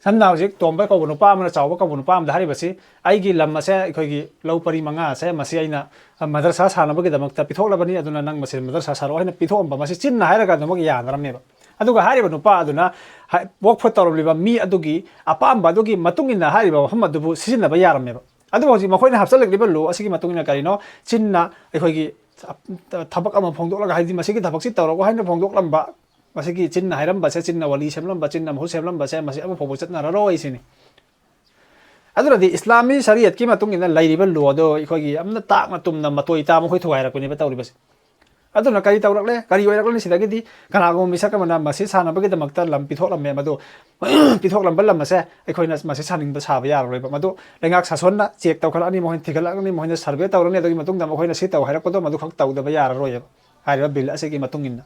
ꯁꯝꯅ ꯍꯧꯖꯤꯛ ꯇꯣꯝꯕ ꯀꯧꯕ ꯅꯨꯄꯥ ꯑꯃꯅ, ꯆꯥꯎꯕ ꯀꯧꯕ ꯅꯨꯄꯥ ꯑꯃꯗ ꯍꯥꯏꯔꯤꯕꯁꯤ, "ꯑꯩꯒꯤ ꯂꯝ ꯑꯁꯦ, ꯑꯩꯈꯣꯏꯒꯤ ꯂꯧ ꯄꯔꯤ ꯃꯉꯥ ꯑꯁꯦ, ꯃꯁꯤ ꯑꯩꯅ ꯃꯗꯔꯁꯥ ꯁꯥꯅꯕꯒꯤꯗꯃꯛꯇ ꯄꯤꯊꯣꯛꯂꯕꯅꯤ, ꯑꯗꯨꯅ ꯅꯪ ꯃꯁꯤ ꯃꯗꯔꯁꯥ ꯁꯥꯔꯛꯑꯣ" ꯍꯥꯏꯅ ꯄꯤꯊꯣꯛꯑꯝꯕ, ꯃꯁꯤ ꯆꯤꯟꯅ ꯍꯥꯏꯔꯒ ꯑꯗꯨꯃꯛ ꯌꯥꯅꯔꯝꯃꯦꯕ꯫ ꯑꯗꯨꯒ ꯍꯥꯏꯔꯤꯕ ꯅꯨꯄꯥ ꯑꯗꯨꯅ ꯍꯥꯏ-, ꯋꯛꯐ ꯇꯧꯔꯝꯂꯤꯕ ꯃꯤ ꯑꯗꯨꯒꯤ ꯑꯄꯥꯝꯕ ꯑꯗꯨꯒꯤ ꯃꯇꯨꯡ ꯏꯟꯅ ꯍꯥꯏꯔꯤꯕ ꯃꯐꯝ ꯑꯗꯨꯕꯨ ꯁꯤꯖꯤꯟꯅꯕ ꯌꯥꯔꯝꯃꯦꯕ꯫ ꯑꯗꯨꯕꯨ ꯍꯧꯖꯤꯛ ꯃꯈꯣꯏꯅ ꯍꯥꯞꯆꯤꯜꯂꯛꯂꯤꯕ ꯂꯣ ꯑꯁꯤꯒꯤ ꯃꯇꯨꯡ ꯏꯟꯅ ꯀꯔꯤꯅꯣ? ꯆꯤꯟꯅ ꯑꯩꯈꯣꯏꯒꯤ ꯊꯕꯛ ꯑꯃ ꯐꯣꯡꯗꯣꯛꯂꯒ, ꯍꯥꯏꯗꯤ ꯃꯁꯤꯒꯤ ꯊꯕꯛꯁꯤ ꯇꯧꯔꯛꯑꯣ ꯍꯥꯏꯅ ꯐꯣꯡꯗꯣꯛꯂꯝꯕ, ꯃꯁꯤꯒꯤ ꯆꯤꯟꯅ ꯍꯥꯏꯔꯝꯕꯁꯦ, ꯆꯤꯟꯅ ꯋꯥꯂꯤ ꯁꯦꯝꯂꯝꯕ, ꯆꯤꯟꯅ ꯃꯍꯨꯠ ꯁꯦꯝꯂꯝꯕꯁꯦ, ꯃꯁꯤ ꯑꯃꯐꯥꯎꯕ ꯆꯠꯅꯔꯔꯣꯏ ꯁꯤꯅꯤ꯫ ꯑꯗꯨꯅꯗꯤ ꯏꯁꯂꯥꯃꯤ ꯁꯔꯤꯌꯠꯀꯤ ꯃꯇꯨꯡ ꯏꯟꯅ ꯂꯩꯔꯤꯕ ꯂꯣ ꯑꯗꯣ ꯑꯩꯈꯣꯏꯒꯤ ꯌꯥꯝꯅ ꯇꯥꯛꯅ ꯇꯨꯝꯅ ꯃꯇꯣꯏ ꯇꯥꯕ ꯃꯈꯣꯏ ꯊꯨꯒꯥꯏꯔꯛꯄꯅꯦꯕ ꯇꯧꯔꯤꯕꯁꯦ꯫ ꯑꯗꯨꯅ ꯀꯔꯤ ꯇꯧꯔꯛꯂꯦ? ꯀꯔꯤ ꯑꯣꯏꯔꯛꯂꯅꯤ? ꯁꯤꯗꯒꯤꯗꯤ ꯀꯅꯥꯒꯨꯝꯕ ꯃꯤꯁꯛ ꯑꯃꯅ ꯃꯁꯤ ꯁꯥꯟꯅꯕꯒꯤꯗꯃꯛꯇ ꯂꯝ ꯄꯤꯊꯣꯛꯂꯝꯃꯦ, ꯃꯗꯨ ꯄꯤꯊꯣꯛꯂꯝꯕ ꯂꯝ ꯑꯁꯦ ꯑꯩꯈꯣꯏꯅ ꯃꯁꯤ ꯁꯥꯅꯤꯡꯕ ꯁꯥꯕ ꯌꯥꯔꯔꯣꯏꯕ꯫ ꯃꯗꯨ ꯂꯩꯉꯥꯛ ꯁꯥꯁꯣꯟꯅ ꯆꯦꯛ ꯇꯧꯈꯠꯂꯛꯑꯅꯤ, ꯃꯈꯣꯏꯅ ꯊꯤꯒꯠꯂꯛꯑꯅꯤ, ꯃꯈꯣꯏꯅ ꯁꯔꯚꯦ ꯇꯧꯔꯅꯤ, ꯑꯗꯨꯒꯤ ꯃꯇꯨꯡꯗ ꯃꯈꯣꯏꯅ ꯁꯤ ꯇꯧ ꯍꯥꯏꯔꯛꯄꯗꯣ ꯃꯗꯨꯈꯛ ꯇꯧꯗꯕ ꯌꯥꯔꯔꯣꯏꯕ ꯍꯥꯏꯔꯤꯕ ꯕꯤꯜ ꯑꯁꯤꯒꯤ ꯃꯇꯨꯡ ꯏꯟꯅ꯫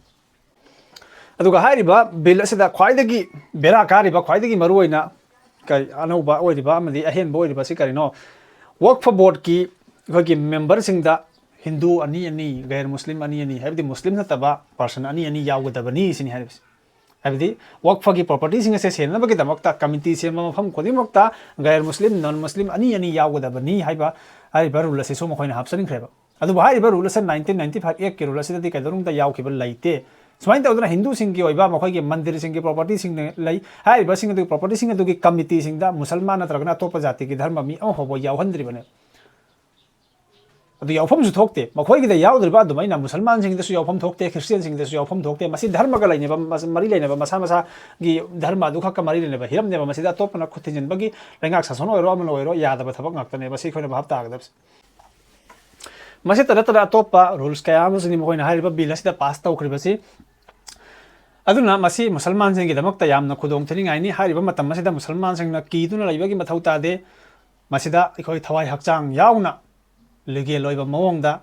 ꯑꯗꯨꯒ ꯍꯥꯏꯔꯤꯕ ꯕꯤꯜ ꯑꯁꯤꯗ ꯈ꯭ꯋꯥꯏꯗꯒꯤ ꯕꯦꯔꯥ ꯀꯥꯔꯤꯕ, ꯈ꯭ꯋꯥꯏꯗꯒꯤ ꯃꯔꯨꯑꯣꯏꯅ ꯀꯔꯤ ꯑꯅꯧꯕ ꯑꯣꯏꯔꯤꯕ ꯑꯃꯗꯤ ꯑꯍꯦꯟꯕ ꯑꯣꯏꯔꯤꯕ ꯑꯁꯤ ꯀꯔꯤꯅꯣ? ꯋꯛꯐ ꯕꯣꯔꯗꯀꯤ ꯑꯩꯈꯣꯏꯒꯤ ꯃꯦꯝꯕꯔꯁꯤꯡꯗ ꯍꯤꯟꯗꯨ ꯑꯅꯤ ꯑꯅꯤ, ꯒꯩꯔ ꯃꯨꯁꯂꯤꯝ ꯑꯅꯤ ꯑꯅꯤ, ꯍꯥꯏꯕꯗꯤ ꯃꯨꯁꯂꯤꯝ ꯅꯠꯇꯕ ꯄꯥꯔꯁꯟ ꯑꯅꯤ ꯑꯅꯤ ꯌꯥꯎꯒꯗꯕꯅꯤ ꯁꯤꯅꯤ ꯍꯥꯏꯔꯤꯕꯁꯤ꯫ ꯍꯥꯏꯕꯗꯤ ꯋꯛꯐꯒꯤ ꯄ꯭ꯔꯣꯄꯔꯇꯤꯁꯤꯡ ꯑꯁꯦ ꯁꯦꯟꯅꯕꯒꯤꯗꯃꯛꯇ ꯀꯃꯤꯇꯤ ꯁꯦꯝꯕ ꯃꯐꯝ ꯈꯨꯗꯤꯡꯃꯛꯇ ꯒꯩꯔ ꯃꯨꯁꯂꯤꯝ, ꯅꯟ ꯃꯨꯁꯂꯤꯝ ꯑꯅꯤ ꯑꯅꯤ ꯌꯥꯎꯒꯗꯕꯅꯤ ꯍꯥꯏꯕ, ꯍꯥꯏꯔꯤꯕ ꯔꯨꯜ ꯑꯁꯤꯁꯨ ꯃꯈꯣꯏꯅ ꯍꯥꯞꯆꯤꯟꯈ꯭ꯔꯦꯕ꯫ ꯑꯗꯨꯕꯨ ꯍꯥꯏꯔꯤꯕ ꯔꯨꯜ ꯑꯁꯦ ꯅꯥꯏꯟꯇꯤꯟ ꯅꯥꯏꯟꯇꯤ ꯐꯥꯏꯚ ꯑꯦꯛꯀꯤ ꯔꯨꯜ ꯑꯁꯤꯗꯗꯤ ꯀꯩꯗꯧꯅꯨꯡꯗ ꯌꯥꯎꯈꯤꯕ ꯂꯩꯇꯦ꯫ ꯁꯨꯃꯥꯏꯅ ꯇꯧꯗꯅ ꯍꯤꯟꯗꯨꯁꯤꯡꯒꯤ ꯑꯣꯏꯕ ꯃꯈꯣꯏꯒꯤ ꯃꯟꯗꯤꯔꯁꯤꯡꯒꯤ ꯄ꯭ꯔꯣꯄꯔꯇꯤꯁꯤꯡ ꯂꯩ, ꯍꯥꯏꯔꯤꯕꯁꯤꯡ ꯑꯗꯨꯒꯤ ꯄ꯭ꯔꯣꯄꯔꯇꯤꯁꯤꯡ ꯑꯗꯨꯒꯤ ꯀꯃꯤꯇꯤꯁꯤꯡꯗ ꯃꯨꯁꯜꯃꯥꯟ ꯅꯠꯇ꯭ꯔꯒꯅ ꯑꯇꯣꯞꯄ ꯖꯥꯇꯤꯒꯤ ꯙꯔꯃ ꯃꯤ ꯑꯃ ꯐꯥꯎꯕ ꯌꯥꯎꯍꯟꯗ꯭ꯔꯤꯕꯅꯦ꯫ ꯑꯗꯨ ꯌꯥꯎꯐꯝꯁꯨ ꯊꯣꯛꯇꯦ꯫ ꯃꯈꯣꯏꯒꯤꯗ ꯌꯥꯎꯗ꯭ꯔꯤꯕ ꯑꯗꯨꯃꯥꯏꯅ ꯃꯨꯁꯜꯃꯥꯟꯁꯤꯡꯗꯁꯨ ꯌꯥꯎꯐꯝ ꯊꯣꯛꯇꯦ, ꯈ꯭ꯔꯤꯁꯇꯤꯌꯥꯟꯁꯤꯡꯗꯁꯨ ꯌꯥꯎꯐꯝ ꯊꯣꯛꯇꯦ꯫ ꯃꯁꯤ ꯙꯔꯃꯒ ꯂꯩꯅꯕ, ꯃꯔꯤ ꯂꯩꯅꯕ, ꯃꯁꯥ ꯃꯁꯥꯒꯤ ꯙꯔꯃ ꯑꯗꯨꯈꯛꯀ ꯃꯔꯤ ꯂꯩꯅꯕ ꯍꯤꯔꯝꯅꯦꯕ꯫ ꯃꯁꯤꯗ ꯑꯇꯣꯞꯄꯅ ꯈꯨꯠ ꯊꯤꯟꯖꯤꯟꯕꯒꯤ, ꯂꯩꯉꯥꯛ ꯁꯥꯁꯣꯟ ꯑꯣꯏꯔꯣ, ꯑꯃꯅ ꯑꯣꯏꯔꯣ, ꯌꯥꯗꯕ ꯊꯕꯛ ꯉꯥꯛꯇꯅꯦꯕ꯫ ꯁꯤ ꯑꯩꯈꯣꯏꯅ ꯚꯥꯞ ꯇꯥꯒꯗꯕꯁꯦ꯫ ꯃꯁꯤꯇ ꯅꯠꯇꯅ ꯑꯇꯣꯞꯄ ꯔꯨꯜꯁ ꯀꯌꯥ ꯑꯃꯁꯨꯅꯤ ꯃꯈꯣꯏꯅ ꯍꯥꯏꯔꯤꯕ ꯕꯤꯜ ꯑꯁꯤꯗ ꯄꯥꯁ ꯇꯧꯈ꯭ꯔꯤꯕꯁꯤ꯫ ꯑꯗꯨꯅ ꯃꯁꯤ ꯃꯨꯁꯜꯃꯥꯟꯁꯤꯡꯒꯤꯗꯃꯛꯇ ꯌꯥꯝꯅ ꯈꯨꯗꯣꯡ ꯊꯤꯅꯤꯡꯉꯥꯏꯅꯤ꯫ ꯍꯥꯏꯔꯤꯕ ꯃꯇꯝ ꯑꯁꯤꯗ ꯃꯨꯁꯜꯃꯥꯟꯁꯤꯡꯅ ꯀꯤꯗꯨꯅ ꯂꯩꯕꯒꯤ ꯃꯊꯧ ꯇꯥꯗꯦ꯫ ꯃꯁꯤꯗ ꯑꯩꯈꯣꯏ ꯊꯋꯥꯏ ꯍꯛꯆꯥꯡ ꯌꯥꯎꯅ ꯂꯤꯒꯦꯜ ꯑꯣꯏꯕ ꯃꯑꯣꯡꯗ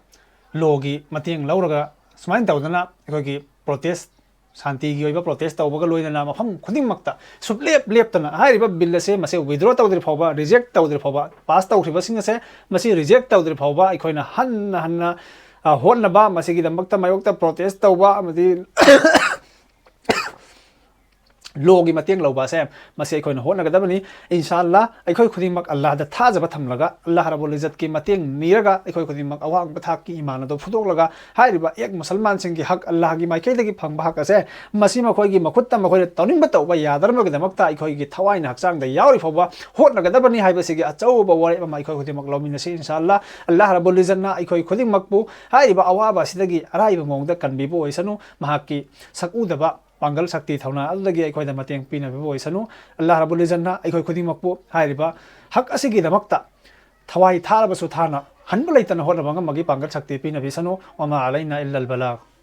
ꯂꯣꯒꯤ ꯃꯇꯦꯡ ꯂꯧꯔꯒ ꯁꯨꯃꯥꯏꯅ ꯇꯧꯗꯅ ꯑꯩꯈꯣꯏꯒꯤ ꯄ꯭ꯔꯣꯇꯦꯁ, ꯁꯥꯟꯇꯤꯒꯤ ꯑꯣꯏꯕ ꯄ꯭ꯔꯣꯇꯦꯁ ꯇꯧꯕꯒ ꯂꯣꯏꯅꯅ ꯃꯐꯝ ꯈꯨꯗꯤꯡꯃꯛꯇ ꯁꯨꯞꯂꯦꯞ ꯂꯦꯞꯇꯅ ꯍꯥꯏꯔꯤꯕ ꯕꯤꯜ ꯑꯁꯦ ꯃꯁꯦ ꯋꯤꯗ꯭ꯔꯣ ꯇꯧꯗ꯭ꯔꯤ ꯐꯥꯎꯕ, ꯔꯤꯖꯦꯛ ꯇꯧꯗ꯭ꯔꯤ ꯐꯥꯎꯕ, ꯄꯥꯁ ꯇꯧꯈ꯭ꯔꯤꯕꯁꯤꯡ ꯑꯁꯦ ꯃꯁꯤ ꯔꯤꯖꯦꯛ ꯇꯧꯗ꯭ꯔꯤ ꯐꯥꯎꯕ ꯑꯩꯈꯣꯏꯅ ꯍꯟꯅ ꯍꯟꯅ, ꯑ, ꯍꯣꯠꯅꯕ, ꯃꯁꯤꯒꯤꯗꯃꯛꯇ ꯃꯥꯌꯣꯛꯇ ꯄ꯭ꯔꯣꯇꯦꯁ ꯇꯧꯕ ꯑꯃꯗꯤ ꯂꯣꯒꯤ ꯃꯇꯦꯡ ꯂꯧꯕ ꯑꯁꯦ, ꯃꯁꯤ ꯑꯩꯈꯣꯏꯅ ꯍꯣꯠꯅꯒꯗꯕꯅꯤ꯫ ꯏꯟꯁꯥ ꯑꯜꯂꯥ, ꯑꯩꯈꯣꯏ ꯈꯨꯗꯤꯡꯃꯛ ꯑꯜꯂꯥꯍꯗ ꯊꯥꯖꯕ ꯊꯝꯂꯒ, ꯑꯜꯂꯥꯍ ꯔꯕꯨꯜ ꯏꯖꯠꯀꯤ ꯃꯇꯦꯡ ꯅꯤꯔꯒ, ꯑꯩꯈꯣꯏ ꯈꯨꯗꯤꯡꯃꯛ ꯑꯋꯥꯡꯕ ꯊꯥꯛꯀꯤ ꯏꯃꯥꯟ ꯑꯗꯨ ꯐꯨꯗꯣꯛꯂꯒ, ꯍꯥꯏꯔꯤꯕ ꯑꯦꯛ ꯃꯨꯁꯜꯃꯥꯟꯁꯤꯡꯒꯤ ꯍꯛ, ꯑꯜꯂꯥꯍꯒꯤ ꯃꯥꯏꯀꯩꯗꯒꯤ ꯐꯪꯕ ꯍꯛ ꯑꯁꯦ, ꯃꯁꯤ ꯃꯈꯣꯏꯒꯤ ꯃꯈꯨꯠꯇ ꯃꯈꯣꯏꯅ ꯇꯧꯅꯤꯡꯕ ꯇꯧꯕ ꯌꯥꯗꯅꯕꯒꯤꯗꯃꯛꯇ ꯑꯩꯈꯣꯏꯒꯤ ꯊꯋꯥꯏꯅ ꯍꯛꯆꯥꯡꯗ ꯌꯥꯎꯔꯤ ꯐꯥꯎꯕ ꯍꯣꯠꯅꯒꯗꯕꯅꯤ ꯍꯥꯏꯕꯁꯤꯒꯤ ꯑꯆꯧꯕ ꯋꯥꯔꯦꯞ ꯑꯃ ꯑꯩꯈꯣꯏ ꯈꯨꯗꯤꯡꯃꯛ ꯂꯧꯃꯤꯟꯅꯁꯤ꯫ ꯏꯟꯁꯥ ꯑꯜꯂꯥ, ꯑꯜꯂꯥꯍ ꯔꯕꯨꯜ ꯏꯖꯠꯅ ꯑꯩꯈꯣꯏ ꯈꯨꯗꯤꯡꯃꯛꯄꯨ ꯍꯥꯏꯔꯤꯕ ꯑꯋꯥꯕ ꯑꯁꯤꯗꯒꯤ ꯑꯔꯥꯏꯕ ꯃꯑꯣꯡꯗ ꯀꯟꯕꯤꯕ ꯑꯣꯏꯁꯅꯨ꯫ ꯃꯍꯥꯛꯀꯤ ꯁꯛꯎꯗꯕ ꯄꯥꯡꯒꯜ ꯁꯛꯇꯤ ꯊꯧꯅꯥ ꯑꯗꯨꯗꯒꯤ ꯑꯩꯈꯣꯏꯗ ꯃꯇꯦꯡ ꯄꯤꯅꯕꯤꯕ ꯑꯣꯏꯁꯅꯨ꯫ ꯑꯜꯂꯥꯍ ꯔꯕꯨꯜ ꯏꯖꯠꯅ ꯑꯩꯈꯣꯏ ꯈꯨꯗꯤꯡꯃꯛꯄꯨ ꯍꯥꯏꯔꯤꯕ ꯍꯛ ꯑꯁꯤꯒꯤꯗꯃꯛꯇ ꯊꯋꯥꯏ ꯊꯥꯔꯕꯁꯨ ꯊꯥꯅ ꯍꯟꯕ ꯂꯩꯇꯅ ꯍꯣꯠꯅꯕ ꯉꯝꯕꯒꯤ ꯄꯥꯡꯒꯜ ꯁꯛꯇꯤ ꯄꯤꯅꯕꯤꯁꯅꯨ꯫ ꯋꯃꯥ ꯑꯂꯩꯅꯥ ꯏꯜꯂꯜ ꯕꯂꯥꯒ꯫